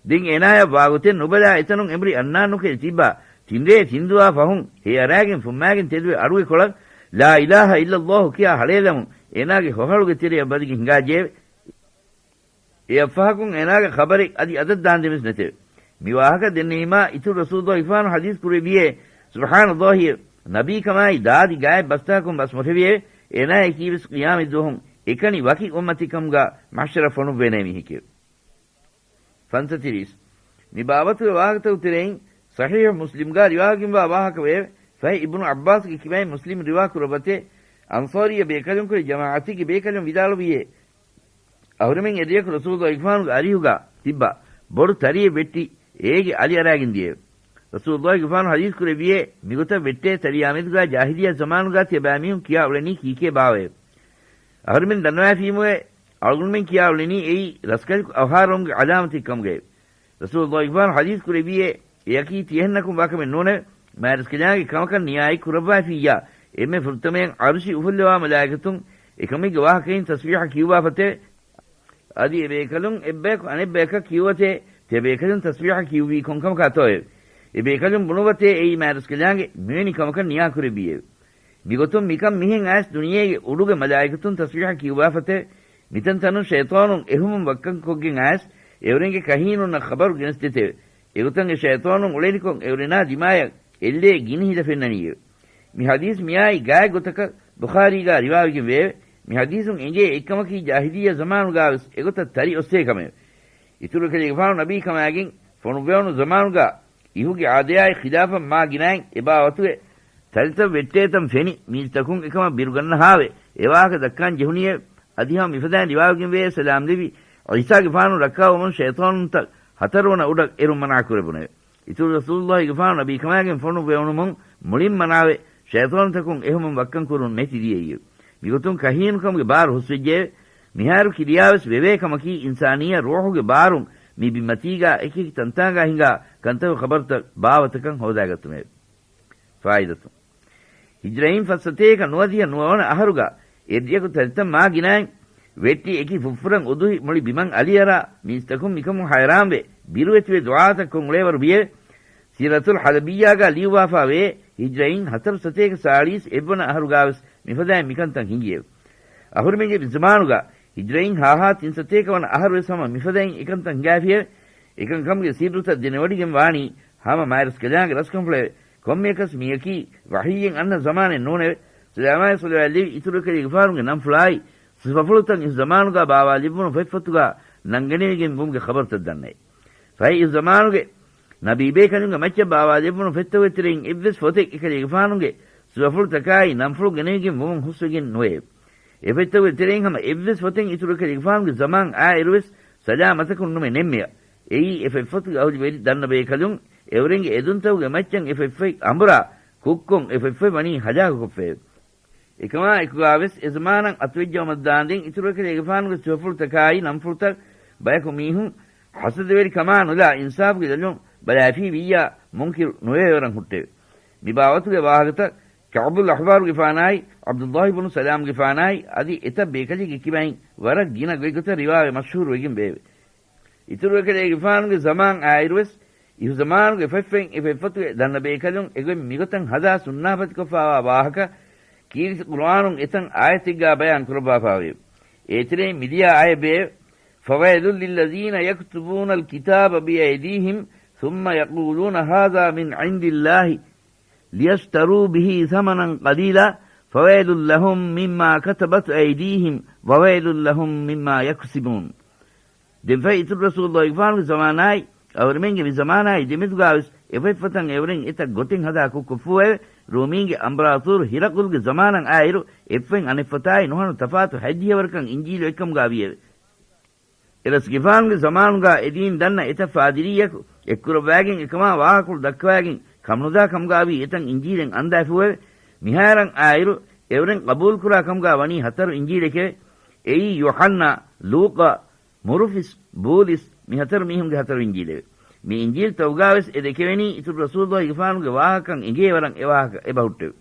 ދެން އޭނާޔަށް ވާގޮތެއް ނުބަލާ އެތަނުން އެނބުރި އަންނާން ނުކެރި ތިއްބާ، ތިންރޭ ތިންދުވާ ފަހުން ހޭ އަރާގެން ފުއްމާގެން ތެދުވެ އަޑުގެ ކޮޅަށް ލާ އިލާހަ އިއްލައްލާހު ކިޔާ ހަޅޭލަމުން އޭނާގެ ހޮހަޅުގެ ތެރެއަށް ބަދިގެން ހިނގާއްޖެއެވެ. އެއަށްފަހަކުން އޭނާގެ ޚަބަރެއް އަދި އަދަށް ދާންދެންވެސް ނެތެވެ. މި ވާހަކަ ދެންނެވީމާ އިތުރު ރަސޫލުއްލާހިގެފާނު ޙަދީޘް ކުރެއްވިއޭ، ސުބްޙާނައްލާހިއެވެ. ނަބީކަމާއި ދާދި ގާތް ބަސްތަކަކުން ބަސް މޮށެވިއެވެ. އޭނާޔަކީވެސް ޤިޔާމަތްދުވަހުން އެކަނި ވަކި އުއްމަތެއްކަމުގާ މަޙްޝަރަށް ފޮނުއްވޭނޭ މީހެކެވެ. ފަންސަތިރީސް. މި ބާވަތުގެ ވާހަކަތަކުގެ ތެރެއިން ޞަޙީޙު މުސްލިމްގާ ރިވާވެގެންވާ ވާހަކަވެއެވެ. ފަހެ އިބްނު ޢައްބާސްގެ ކިބައިން މުސްލިމް ރިވާ ކުރައްވަތޭ، އަންޞާރިއްޔަ ބޭކަލުންކުރެ ޖަމާޢަތެއްގެ ބޭކަލުން ވިދާޅުވިއޭ، އަހުރެމެން އެރެއަކު ރަސޫލުއްލާހިގެފާނުގެ އަރިހުގާ ތިއްބާ ބޮޑު ތަރިއެއް ވެއްޓި އޭގެ އަލި އަރާގެން ދިޔައެވެ. ރަސޫލުއްލާހިގެފާނު ޙަދީޘް ކުރެއްވިއޭ، މިގޮތަށް ވެއްޓޭ ތަރިއާމެދުގާ ޖާހިލިއްޔާ ޒަމާނުގާ ތިޔަބައިމީހުން ކިޔާ އުޅެނީ ކީކޭ ބާވައެވެ. އަހުރެމެން ދަންނަވައިފީމުއޭ، އަޅުގަނޑުމެން ކިޔާ އުޅެނީ އެއީ ރަސްކަލަކު އަވަހާރަވުމުގެ ޢަލާމަތެއް ކަމުގައެވެ. ރަސޫލުއްލާހިގެފާނު ޙަދީޘް ކުރެއްވިއޭ، އެއަކީ ތިޔަހެންނަކުން ވާކަމެއް ނޫނެވެ. މާތްރަސްކަލާނގެ ކަމަކަށް ނިޔާއެއް ކުރައްވައިފިއްޔާ، އެންމެ ފުރަތަމަޔަށް ޢަރުޝި އުފުއްލަވާ މަލާއިކަތުން އެކަމެއްގެ ވާހަކައިން ތަސްބީޙަ ކިޔުއްވާފަތެވެ. އަދި އެބޭކަލުން އެއްބަޔަކު އަނެއްބަޔަކަށް ކިޔުވަތޭ، ތިޔަބޭކަލުން ތަސްބީޙަ ކިޔުއްވީ ކޮންކަމަކާތޯއެވެ. އެބޭކަލުން ބުނުއްވަތޭ އެއީ މާތްރަސްކަލާނގެ މިވެނި ކަމަކަށް ނިޔާކުރެއްވިއެވެ. މިގޮތުން މިކަން މިހެން އައިސް ދުނިޔޭގެ އުޑުގެ މަލާއިކަތުން ތަސްބީޙަ ކިޔުއްވާފަތެވެ. މިތަންތަނުން ޝައިޠާނުން އެހުމުން ވައްކަންކޮށްގެން އައިސް އެއުރެންގެ ކަހީނުންނަށް ޚަބަރު ގެނެސްދޭތެވެ. އެގޮތަށް އެ ޝައިޠާނުން އުޅެނިކޮށް އެއުރެނާ ދިމާޔަށް އެއްލޭ ގިނިހިލަ ފެންނަނީއެވެ. މި ޙަދީޘް މިއާއި ގާތް ގޮތަކަށް ބުޚާރީގާ ރިވާވެގެން ވެއެވެ. މި ޙަދީޘުން އެނގޭ އެއްކަމަކީ ޖާހިލިއްޔާ ޒަމާނުގާވެސް އެގޮތަށް ތަރި އޮއްސޭ ކަމެވެ. އިތުރު ކަލޭގެފާނު ނަބީ ކަމާގެން ފޮނުއްވެވުނު ޒަމާނުގާ އިހުގެ އާދަޔާއި ޚިލާފަށް މާ ގިނައިން އެބާވަތުގެ ތަރިތައް ވެއްޓޭތަން ފެނި މީސްތަކުން އެކަމަށް ބިރުގަންނަހާވެ، އެ ވާހަކަ ދައްކާން ޖެހުނީއެވެ. އަދި ހަމަ މިފަދައިން ރިވާވެގެންވޭ، ސަލާމް ލެއްވި ޢީސާގެފާނު ރައްކާވަމުން ޝައިޠާނުންތައް ހަތަރުވަނަ އުޑަށް އެރުން މަނާ ކުރެވުނެވެ. އިތުރު ރަސޫލުއްލާހިގެފާނު ނަބީކަމާގެން ފޮނުއްވެވުނުމުން މުޅިން މަނާވެ، ޝައިޠާނުތަކުން އެހުމުން ވައްކަން ކުރުން ނެތި ދިޔައީ. މިގޮތުން ކަހީނުކަމުގެ ބާރު ހުސްވެއްޖެއެވެ. މިހާރު ކިރިޔާވެސް ވެވޭ ކަމަކީ، އިންސާނިއްޔަ ރޫޙުގެ ބާރުން މި ބިންމަތީގާ އެކިއެކި ތަންތާނގާ ހިނގާ ކަންތައް ޚަބަރުތައް ބާވަތަކަށް ހޯދާގަތުމެވެ. ފާއިދަތުން. ހިޖްރައިން ފަސް ސަތޭކަ ނުވަދިހަ ނުވަވަނަ އަހަރުގަ އެއްރެއަކު ތަންތަން މާ ގިނައިން ވެއްޓި އެކި ފުށްފުރަން އުދުހި މުޅި ބިމަން އަލިއަރާ މީސްތަކުން މިކަމުން ހައިރާންވެ ބިރުވެތިވެ ދުޢާތައް ކޮށް އުޅޭވަރު ވިއެވެ. ސީރަތުލް ޙަލަބިއްޔާގަ ލިޔުއްވާފާވޭ ހިޖްރައިން ހަތަރު ސަތޭކަ ސާޅީސް އެއްވަނަ އަހަރުގާވެސް މިފަދައިން މިކަންތައް ހިނގިއެވެ. އަހުރިމެންގެ މި ޒަމާނުގަ ހިޖްރައިން ހާހާ ތިން ސަތޭކަ ވަނަ އަހަރުވެސް ހަމަ މިފަދައިން އެކަންތައް ހިނގާފިއެވެ. އެކަންކަމުގެ ސިއްރުތައް ދެނެވޮޑިގެން ވާނީ ހަމަ މާތްރަސްކަލާނގެ ރަސްކަންފުޅެވެ. ކޮންމެއަކަސް މިއަކީ ވަޙީއެއް އަންނަ ޒަމާނެއް ނޫނެވެ. ސަލާމާއި ޞަލަވާތް ލެއްވި އިތުރު އެކަލޭގެފާނުގެ ނަންފުޅާއި ސިފަފުޅުތައް އިހު ޒަމާނުގާ ބާވާލެއްވުނު ފޮތްފޮތުގާ ނަންގަނެވިގެން ވުމުގެ ޚަބަރުތައް ދަންނައި. ފަހެ އިހު ޒަމާނުގެ ނަބީބޭކަލުންގެ މައްޗަށް ބާވާލެއްވުނު ފޮތްތަކުގެ ތެރެއިން އެއްވެސް ފޮތެއް އެކަލޭގެފާނުގެ ސިފަފުޅުތަކާއި ނަންފުޅު ގެނެވިގެން ވުމުން ހުސްވެގެން ނުވެއެވެ. އެ ފޮތްތަކުގެ ތެރެއިން ހަމަ އެއްވެސް ފޮތެއް އިތުރު އެކަލޭގެފާނުގެ ޒަމާން އާއިރުވެސް ސަލާމަތަކުން ނުމެ ނެއްމެޔަ. އެއީ އެ ފޮތްފޮތުގެ އަހުލުވެރި ދަންނަ ބޭކަލުން އެއުރެންގެ އެދުންތަކުގެ މައްޗަށް އެ ފޮތްފޮތް އަނބުރާ ކުށްކޮށް އެ ފޮތްފޮތް ވަނީ ހަލާކުކޮށްފައެވެ. އެކަމާ އެކުގާވެސް އެ ޒަމާނަށް އަތުވެއްޖައުމަށްދާނދެން އިތުރު އެކަލޭގެފާނުގެ ސިފަފުޅުތަކާއި ނަންފުޅުތައް ބަޔަކު މީހުން ހަސަދަވެރިކަމާ ނުލާ އިންސާފުގެ ލޮލުން ބަލާފީ ވިއްޔާ މުންކިރު ނުވެވޭވަރަށް ހުއްޓެވެ. މި ބާވަތުގެ ވާހަކަތައް ކަޢުބުލް އަޙްބާރުގެފާނާއި ޢަބްދުﷲ ބުނު ސަލާމްގެފާނާއި އަދި އެތައް ބޭކަލެއްގެ ކިބައިން ވަރަށް ގިނަ ގޮތްގޮތަށް ރިވާވެ މަޝްހޫރުވެގެން ވެއެވެ. އިތުރު އެކަލޭގެފާނުގެ ޒަމާން އާއިރުވެސް އިހުޒަމާނުގެ ފޮތްފޮތް އެ ފޮތްފޮތުގެ ދަންނަ ބޭކަލުން އެގޮތް މިގޮތަށް ހަދާ ސުންނާފަތިކޮށްފާވާ ވާހަކަ ކީރިތި ޤުރުއާނުން އެތަން އާޔަތެއްގާ ބަޔާން ކުރައްވާފާވެއެވެ. އޭތެރެއިން މިދިޔަ އާޔަތް ވެއެވެ. فويل للذين يكتبون الكتاب بأيديهم ثم يقولون هذا من عند الله ليشتروا به ثمنا قليلا فويل لهم مما كتبت أيديهم وويل لهم مما يكسبون. ދެންފަހެ އިތުރު ރަސޫލުﷲގެފާނުގެ ޒަމާނާއި، އަހުރެމެންގެ މި ޒަމާނާއި ދެމެދުގާވެސް އެފޮތްފޮތަށް އެއުރެން އެތައް ގޮތެއް ހަދާ ކުށްކޮށްފޫއެވެ. ރޫމީންގެ އަމްބަރާތޫރު ހިރަޤުލްގެ ޒަމާނަށް އާއިރު އެއްފޮތް އަނެއްފޮތާއި ނުހަނު ތަފާތު ހަތްދިހަ ވަރަކަށް އިންޖީލު އެއްކަމުގާ ވިއެވެ. އެރަސްގެފާނުގެ ޒަމާނުގާ އެދީން ދަންނަ އެތައް ފާދިރީއަކު އެއްކުރައްވާގެން އެކަމާ ވާހަކަފުޅު ދައްކަވާގެން ކަމުނުދާ ކަމުގާވީ އެތަން އިންޖީލެއް އަންދާފޫއެވެ. މިހާރަށް އާއިރު އެއުރެން ޤަބޫލުކުރާ ކަމުގާ ވަނީ ހަތަރު އިންޖީލެކެވެ. އެއީ ޔޫޙަންނާ، ލޫޤާ، މުރުފިސް، ބޫލިސް މި ހަތަރު މީހުންގެ ހަތަރު އިންޖީލެވެ. މި އިންޖީލްތަކުގާވެސް އެ ދެކެވެނީ އިތުރު ރަސޫލުﷲގެފާނުގެ ވާހަކަކަން އެނގޭ ވަރަށް އެ ވާހަކަ އެބަހުއްޓެވެ.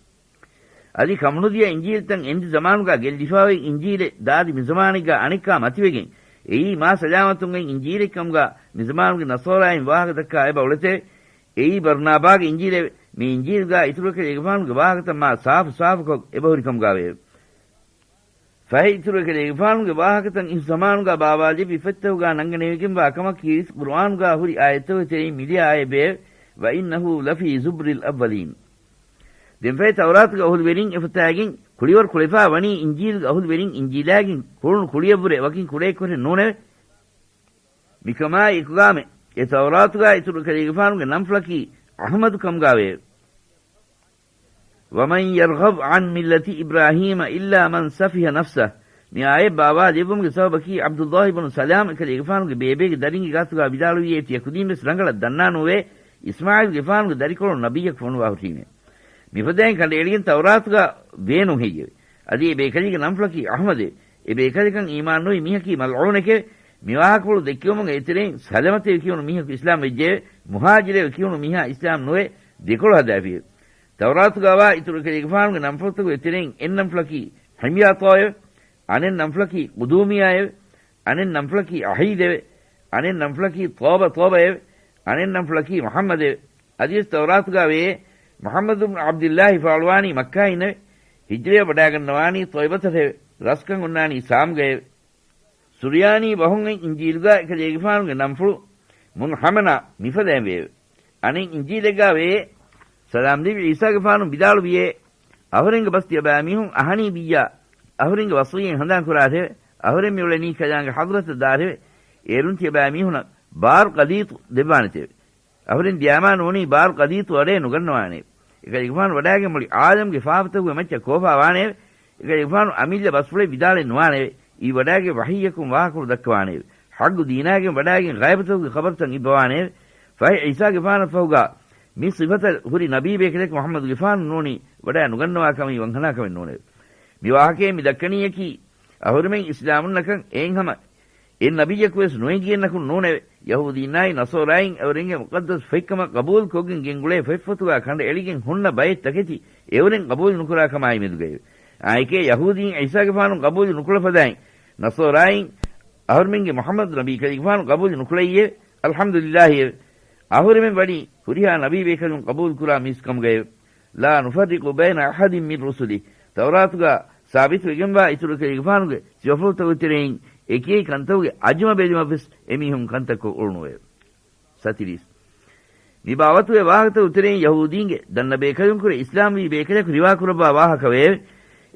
އަދި ކަމުނުދިޔަ އިންޖީލްތައް އެންދި ޒަމާނުގާ ގެއްލިފާވި އިންޖީލެއް ދާދި މި ޒަމާނެއްގާ އަނެއްކާ މަތިވެގެން، އެއީ މާ ސަލާމަތުން އޮތް އިންޖީލެއްކަމުގާ މި ޒަމާނުގެ ނަޞާރާއިން ވާހަކަ ދައްކާ އެބަ އުޅެތެވެ. އެއީ ބަރުނާބާގެ އިންޖީލެވެ. މި އިންޖީލްގާ އިތުރު އެކަލޭގެފާނުގެ ވާހަކަތައް މާ ސާފު ސާފުކޮށް އެބަހުރި ކަމުގާވެއެވެ. ފަހެ އިތުރު އެކަލޭގެފާނުގެ ވާހަކަތައް އިހު ޒަމާނުގާ ބާވާލެއްވި ފޮތްތަކުގާ ނަންގަނެވިގެންވާ ކަމަކީ ކީރިތި ޤުރުއާނުގާ ހުރި އާޔަތްތަކުގެ ތެރެއިން މިދިޔަ އާޔަތް ވެއެވެ. وإنه لفي زبر الأولين. ދެންފަހެ ތައުރާތުގެ އަހުލުވެރިން އެފަތާގެން ކުޅިވަރު ކުޅެފާ ވަނީ އިންޖީލުގެ އަހުލުވެރިން އިންޖީލާގެން ކުޅުނު ކުޅިއެއްވުރެ ވަކިން ކުޅޭ ކުރެއް ނޫނެވެ. މިކަމާއި އެކުގާމެ އެ ތައުރާތުގާ އިތުރު އެކަލޭގެފާނުގެ ނަންފުޅަކީ އަޙްމަދު ކަމުގާވެއެވެ. ومن يرغب عن ملة إبراهيم إلا من سفه نفسه. މި އާޔަތް ބާވާލެއްވުމުގެ ސަބަބަކީ ޢަބްދުﷲ ބުނު ސަލާމް އެކަލޭގެފާނުގެ ބޭބޭގެ ދަރިންގެ ގާތުގާ ވިދާޅުވިއޭ ތިޔަކުދީންވެސް ރަނގަޅަށް ދަންނާނޫވޭ އިސްމާޢީލްގެފާނުގެ ދަރިކޮޅު ނަބިއްޔަކު ފޮނުވާ ހުށީމޭ. މިފަދައިން ކަނޑައެޅިގެން ތައުރާތުގާ ވޭނުން ހެއްޔެވެ؟ އަދި އެ ބޭކަލީގެ ނަންފުޅަކީ އަޙްމަދެވެ. އެ ބޭކަލަކަށް އީމާންނުވި މީހަކީ މަލްޢޫނެކެވެ. މި ވާހަކަފުޅު ދެއްކެވުމުން އޭތެރެއިން ސަލަމަތެވެ ކިޔުނު މީހަކު އިސްލާމް ވެއްޖެއެވެ. މުހާޖިރެވެ ކިޔުނު މީހާ އިސްލާމް ނުވެ ދެކޮޅު ހަދާފިއެވެ. ތައުރާތުގާވާ އިތުރު އެކަލޭގެފާނުގެ ނަންފުޅުތަކުގެ ތެރެއިން އެއް ނަންފުޅަކީ ޙިމްޔާތޯއެވެ. އަނެއް ނަންފުޅަކީ ޤުދޫމިޔާއެވެ. އަނެއް ނަންފުޅަކީ ޢަހީދެވެ. އަނެއް ނަންފުޅަކީ ޠޯބަ ޠޯބައެވެ. އަނެއް ނަންފުޅަކީ މުޙައްމަދެވެ. އަދިވެސް ތައުރާތުގާ ވެޔޭ، މުޙައްމަދު ބުނު ޢަބްދިއްލާހި ފާޅުވާނީ މައްކާއިންނެވެ. ހިޖްރަޔަށް ވަޑާގަންނަވާނީ ޠޯއިބަތަށެވެ. ރަސްކަން އޮންނާނީ ޝާމްގައެވެ. ސުރިޔާނީ ބަހުން އޮތް އިންޖީލުގާ އެކަލޭގެފާނުގެ ނަންފުޅު މުންޙަމަނާ މިފަދައިން ވެއެވެ. އަނެއް އިންޖީލެއްގާ ވެޔޭ، ސަލާމް ލިބި ޢީސާގެފާނު ވިދާޅުވިއޭ، އަހުރެންގެ ބަސް ތިޔަބައިމީހުން އަހަނީ ބިއްޔާ، އަހުރެންގެ ވަޞިއްޔަތް ހަނދާން ކުރާށެވެ. އަހުރެން މިއުޅެނީ ކަލާނގެ ޙަޟްރަތަށް ދާށެވެ. އޭރުން ތިޔަބައިމީހުނަށް ބާރު ޤަލީޠު ދެއްވާނެތެވެ. އަހުރެން ދިޔާމާ ނޫނީ ބާރު ޤަލީޠު އަޑެއް ނުގަންނަވާނެ. އެކަލޭގެފާނު ވަޑާގެން މުޅި ޢާލަމްގެ ފާފަތަކުގެ މައްޗަށް ކޯފާވާނެއެވެ. އެކަލޭގެފާނު އަމިއްލަ ބަސްފުޅެއް ވިދާޅެއް ނުވާނެއެވެ. އީ ވަޑާގެ ވަޙީއަކުން ވާހަކަފުޅު ދައްކަވާނެއެވެ. ޙައްޤު ދީނާގެން ވަޑާގެން ޣައިބުތަކުގެ ޚަބަރުތައް އިއްބަވާނެއެވެ. ފަހެ ޢީސާގެފާނަށް ފަހުގާ މި ސިފަތައް ހުރި ނަބީ ބޭކަލެކު މުޙައްމަދުގެފާނު ނޫނީ ވަޑައި ނުގަންނަވާ ކަމީ ވަންހަނާ ކަމެއް ނޫނެވެ. މި ވާހަކައިން މި ދައްކަނީއަކީ، އަހުރެމެން އިސްލާމުންނަކަން އެއިން ހަމަ އެއް ނަބިއްޔަކުވެސް ނުއެނގިއެއްނަކުން ނޫނެވެ. ޔަހޫދީންނާއި ނަޞާރާއިން އެއުރެންގެ މުޤައްދަސް ފޮތްކަމަށް ޤަބޫލުކޮށްގެން ގެންގުޅޭ ފޮތްފޮތުގާ ކަނޑައެޅިގެން ހުންނަ ބައެއް ތަކެތި އެއުރެން ޤަބޫލު ނުކުރާ ކަމާއި މެދުގައެވެ. އާއެކޭ ޔަހޫދީން ޢީސާގެފާނު ޤަބޫލު ނުކުޅަފަދައިން، ނަޞާރާއިން އަހުރެމެންގެ މުޙައްމަދު ނަބީ ކަލޭގެފާނު ޤަބޫލު ނުކުޅައްޔެވެ. އަލްޙަމްދުލިއްލާހިއެވެ. އަހުރެމެން ވަނީ ހުރިހާ ނަބީ ބޭކަލުން ޤަބޫލުކުރާ މީސް ކަމުގައެވެ. ލާ ނުފައްރިޤު ބައިނަ އަޙަދިން މިން ރުސުލި. ތައުރާތުގާ ސާބިތުވެގެންވާ އިތުރު ކަލޭގެފާނުގެ ސިފަފުޅުތަކުގެ ތެރެއިން އެކިއެކި ކަންތަކުގެ އަޒުމަ ބެލުމަށްވެސް އެމީހުން ކަންތައްކޮށް އުޅުނުއެވެ. ސަތިރީސް. މި ބާވަތުގެ ވާހަކަތަކުގެ ތެރެއިން ޔަހޫދީންގެ ދަންނަ ބޭކަލުންކުރެ އިސްލާމްވީ ބޭކަލަކު ރިވާކުރައްވާ ވާހަކަވެއެވެ.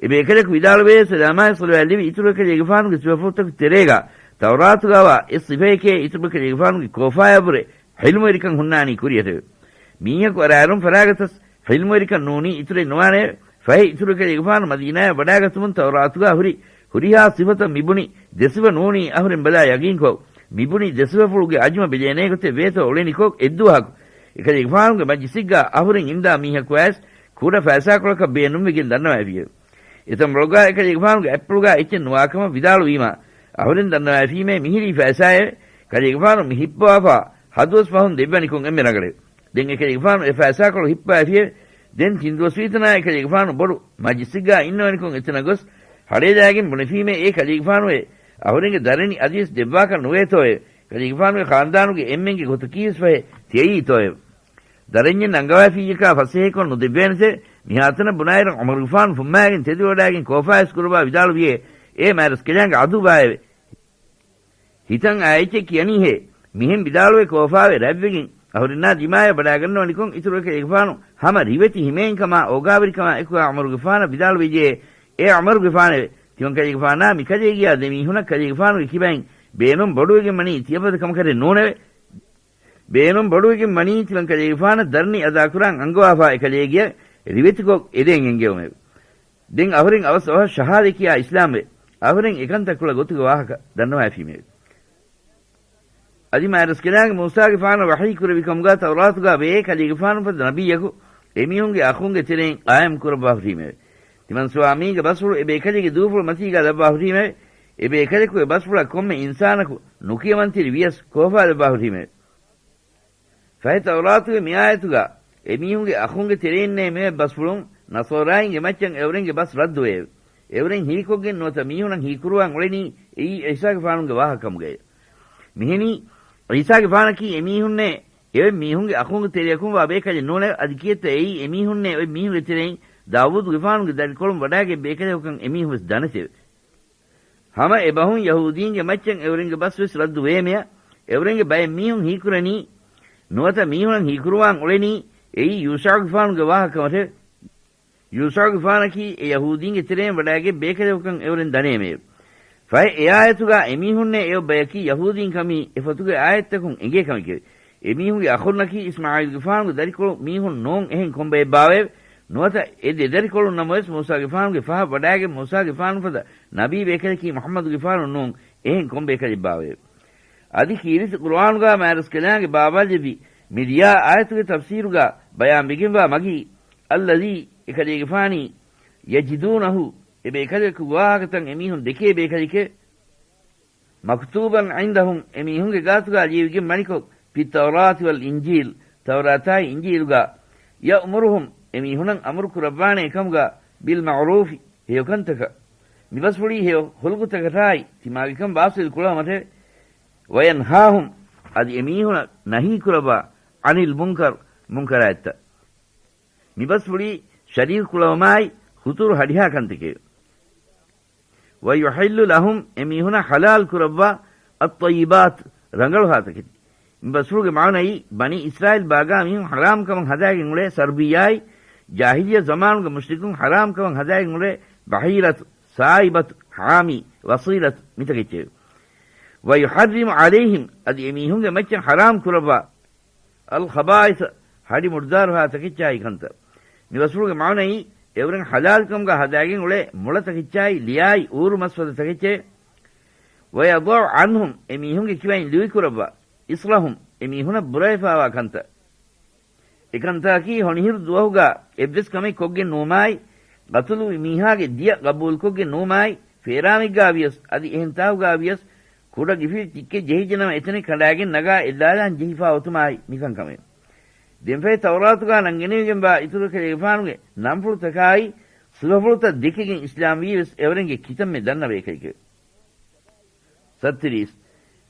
އެ ބޭކަލަކު ވިދާޅުވޭ، ސަލާމާއި ޞަލަވާތް ލެވި އިތުރު ކަލޭގެފާނުގެ ސިފަފުޅުތަކުގެ ތެރޭގާ ތައުރާތުގާވާ އެއް ސިފައެކޭ އިތުރު ކަލޭގެފާނުގެ ކޯފާޔަށްވުރެ ޢިލްމުވެރިކަން ހުންނާނީ ކުރިއަށެވެ. މީހަކު އަރާއިރުން ފަރާގަތަސް ޢިލްމުވެރިކަން ނޫނީ އިތުރެއް ނުވާނެއެވެ. ފަހެ އިތުރު ކަލޭގެފާނު މަދީނާޔަށް ވަޑާގަތުމުން ތައުރާތުގާ ހުރި ހުރިހާ ސިފަތައް މިބުނި ދެސިފަ ނޫނީ އަހުރެން ބަލާ ޔަގީންކޮށް، މިބުނި ދެސިފަފުޅުގެ އަޒުމަ ބެލޭނޭ ގޮތެއް ވޭތޯ އުޅެނިކޮށް އެއްދުވަހަކު އެކަލޭގެފާނުގެ މަޖިލިސްގާ އަހުރެން އިންދާ މީހަކުވާވެސް ކުޑަ ފައިސާކޮޅަކަށް ބޭނުންވެގެން ދަންނަވައިފިއެވެ. އެތަން ބޮޅުގާ އެކަލޭގެފާނުގެ އަތްޕުޅުގާ އެއްޗެއް ނުވާކަމަށް ވިދާޅުވީމާ، އަހުރެން ދަންނަވައިފީމޭ މިހިރީ ފައިސާއެވެ. ކަލޭގެފާނު މި ހިއްޕަވާފާ ހަދުވަސް ފަހުން ދެއްވަނިކޮށް އެންމެ ރަނގަޅެވެ. ދެން އެކަލޭގެފާނު އެ ފައިސާކޮޅު ހިއްޕަވައިފިއެވެ. ދެން ތިން ދުވަސްވީތަނާ އެކަލޭގެފާނު ބޮޑު މަޖިލިސްގާ އިންނަވަނިކޮށް އެތަނަށް ގޮސް ހަޅޭލާގެން ބުނެފީމޭ އޭ ކަލޭގެފާނުއޭ، އަހުރެންގެ ދަރަނި އަދިވެސް ދެއްވާކަށް ނުވޭތޯއެވެ. ކަލޭގެފާނުގެ ޚާންދާނުގެ އެންމެންގެ ގޮތަކީވެސް ފަހެ ތިޔައީތޯއެވެ. ދަރަންޏެއް ނަންގަވައިފިއްޔަކާ ފަސޭހަކޮށް ނުދެއްވޭނެތެވެ. މިހާތަނަށް ބުނާއިރު ޢުމަރުގެފާނު ފުއްމާގެން ތެދުވެވަޑާގެން ކޯފާވެސް ކުރައްވާ ވިދާޅުވިއޭ، އޭ މާތްރަސްކަލާނގެ ޢަދުވާއެވެ. ހިތަށް އާ އެއްޗެއް ކިޔަނީހޭ. މިހެން ވިދާޅުވެ ކޯފާވެ ރަތްވެގެން އަހުރެންނާ ދިމާޔަށް ވަޑާގަންނަވަނިކޮށް އިތުރު ކަލޭގެފާނު ހަމަ ރިވެތި ހިމޭންކަމާ އޯގާވެރިކަމާ އެކުގާ ޢުމަރުގެފާނަށް ވިދާޅުވެއްޖެ، އޭ ޢުމަރުގެފާނެވެ. ތިމަން ކަލޭގެފާނާ މިކަލޭގެޔާ ދެމީހުނަށް ކަލޭގެފާނުގެ ކިބައިން ބޭނުން ބޮޑުވެގެން ވަނީ ތިޔަފަދަ ކަމަކަށެއް ނޫނެވެ. ބޭނުން ބޮޑުވެގެން ވަނީ ތިމަން ކަލޭގެފާނަށް ދަރަނި އަދާކުރާން އަންގަވާފާ އެކަލޭގެޔަށް ރިވެތިކޮށް އެދޭން އެންގެވުމެވެ. ދެން އަހުރެން އަވަސް އަވަހަށް ޝަހާދަތް ކިޔާ އިސްލާމްވެ، އަހުރެން އެކަންތައްކޮޅަށް ގޮތުގެ ވާހަކަ ދަންނަވައިފީމެވެ. އަދި މާތްރަސްކަލާނގެ މޫސާގެފާނަށް ވަޙީ ކުރެވިކަމުގާ ތައުރާތުގާ ވޭ ކަލޭގެފާނު ފަދަ ނަބިއްޔަކު އެމީހުންގެ އަޚުންގެ ތެރެއިން ޤާއިމް ކުރައްވާ ހުރީމެވެ. ތިމަން ސުވާމީގެ ބަސްފުޅު އެބޭކަލެއްގެ ދޫފުޅު މަތީގާ ލައްވާ ހުރީމެވެ. އެބޭކަލަކުގެ ބަސްފުޅަށް ކޮންމެ އިންސާނަކު ނުކިޔަމަންތެރި ވިޔަސް ކޯފާލައްވާ ހުރީމެވެ. ފަހެ ތައުރާތުގެ މިއާޔަތުގާ އެމީހުންގެ އަޚުންގެ ތެރެއިންނޭ މިއޮތް ބަސްފުޅުން ނަޞާރާއިންގެ މައްޗަށް އެއުރެންގެ ބަސް ރައްދުވެއެވެ. އެއުރެން ހީކޮށްގެން ނުވަތަ މީހުނަށް ހީކުރުވާން އުޅެނީ އެއީ ޢީސާގެފާނުގެ ވާހަކަކަމުގައެވެ. މިހެނީ ޢީސާގެފާނަކީ އެމީހުންނޭ އެއޮތް މީހުންގެ އަޚުންގެ ތެރެއަކުން ވާ ބޭކަލެއް ނޫނެވެ. އަދި ކިއެއްތަ އެއީ އެމީހުންނޭ އޮތް މީހުންގެ ތެރެއިން ދާވޫދުގެފާނުގެ ދަރިކޮޅުން ވަޑާގެ ބޭކަލެކުކަން އެމީހުން ވެސް ދަނެތެވެ. ހަމަ އެބަހުން ޔަހޫދީންގެ މައްޗަށް އެއުރެންގެ ބަސް ވެސް ރައްދު ވޭމެޔަށް، އެއުރެންގެ ބައެއް މީހުން ހީކުރަނީ، ނުވަތަ މީހުނަށް ހީކުރުވާން އުޅެނީ، އެއީ ޔޫޝަޢުގެފާނުގެ ވާހަކަ ކަމަށެވެ. ޔޫޝަޢުގެފާނަކީ އެ ޔަހޫދީންގެ ތެރެއިން ވަޑާގެ ބޭކަލެކުކަން އެއުރެން ދަނޭމެއެވެ. ފަހެ އެ އާޔަތުގާ އެމީހުންނޭ އެއޮތް ބަޔަކީ ޔަހޫދީން ކަމީ އެ ފޮތުގެ އާޔަތްތަކުން އެނގޭ ކަމެކެވެ. އެމީހުންގެ އަޚުންނަކީ އިސްމާޢީލްގެފާނުގެ ދަރިކޮޅު މީހުން ނޫން އެހެން ކޮންބައެއްބާވައެވެ. ނުވަތަ އެ ދެ ދަރިކޮޅުން ނަމަވެސް މޫސާގެފާނުގެ ފަހަށް ވަޑާގެން މޫސާގެފާނު ފަދަ ނަބީ ބޭކަލަކީ މުޙައްމަދުގެފާނު ނޫން އެހެން ކޮން ބޭކަލެއްބާވައެވެ. އަދި ކީރިތި ޤުރުއާނުގާ މާތްރަސްކަލާނގެ ބާވާލެއްވި މި ލިޔާ އާޔަތުގެ ތަފްސީރުގާ ބަޔާންވެގެންވާ މަގީ، އައްލަޒީ އެކަލޭގެފާނީ، ޔަޖިދޫނަހޫ އެ ބޭކަލަކު ވާހަކަތައް އެމީހުން ދެކޭ ބޭކަލެކެވެ. މަކުތޫބަން ޢިންދަހުމް އެމީހުންގެ ގާތުގާ ލިޔެވިގެން ވަނިކޮށް، ފިއްތައުރާތި ވަލް އިންޖީލް ތައުރާތާއި އިންޖީލުގާ، ޔައުމުރުހުމް އެމީހުނަށް އަމުރު ކުރައްވާނެ އެކަމުގާ، ބިލް މަޢުރޫފި ހެޔޮކަންތަކަށް. މިބަސްފުޅީ ހެޔޮ ހުލުކުތަކަށާއި ތިމާގެކަން ވާސިލް ކުޅަވުމަށެވެ. ވަޔަންހާހުމް އަދި އެމީހުނަށް ނަހީ ކުރައްވާ، ޢަނިލް މުންކަރް މުންކަރާތްތައް. މިބަސްފުޅީ ޝަރީކު ކުޅަވުމާއި ހުތުރު ހަޑިހާ ކަންތަކެވެ. ވަޔުޙިއްލު ލަހުމް އެމީހުނަށް ޙަލާލް ކުރައްވާ، އައްޠައްޔިބާތް ރަނގަޅުހާ ތަކެތި. މި ބަސްފުޅުގެ މާނައީ ބަނީ އިސްރާއީލް ބާގާ މީހުން ޙަރާމް ކަމަށް ހަދާގެން އުޅޭ ސަރުބިއްޔާއި، ޖާހިލިއްޔަ ޒަމާނުގެ މުޝްރިކުން ޙަރާމް ކަމަށް ހަދާގެން އުޅޭ ބަޙީރަތު، ސާއިބަތު، ޙާމީ، ވަޞީލަތު މިތަކެއްޗެވެ. ވަޔުޙައްރިމު ޢަލައިހިމް އަދި އެމީހުންގެ މައްޗަށް ޙަރާމް ކުރައްވާ، އަލްޚަބާއިސަ ހަޑި މުޑުދާރުހާ ތަކެއްޗާއި ކަންތައް. މި ބަސްފުޅުގެ މާނައީ އެއުރެން ޙަލާލްކަމުގާ ހަދާގެން އުޅޭ މުޅަ ތަކެއްޗާއި ލިޔާއި އޫރު މަސްފަދަ ތަކެއްޗެވެ. ވަޔަޟަޢު ޢަންހުމް އެމީހުންގެ ކިބައިން ލުއިކުރައްވާ، އިޞްރަހުމް އެމީހުނަށް ބުރަވެފާވާ ކަންތައް. އެކަންތަކަކީ ހޮނިހިރު ދުވަހުގަ އެއްވެސް ކަމެއް ކޮށްގެން ނުވުމާއި، ގަތުލުވި މީހާގެ ދިޔަ ގަބޫލުކޮށްގެން ނުވުމާއި، ފޭރާމެއްގަ ވިޔަސް އަދި އެހެން ތާކުގަ ވިޔަސް، ކުޑަ ގިފިރި ތިއްކެއް ޖެހިއްޖެނަމަ އެތަނެއް ކަނޑާގެން ނަގާ އެއްލާލާން ޖެހިފަ އޮތުމާއި މިކަންކަމެއް. ދެންފަހެ ތައުރާތުގަ ނަންގެނެވިގެންވާ އިތުރު ކަލޭގެފާނުގެ ނަންފުޅުތަކާއި، ސިފަފުޅުތައް ދެކިގެން އިސްލާމްވީވެސް އެވަރެންގެ ކިތަންމެ ދަންނަ ބޭކަލެކެވެ. ސައްތިރީސް.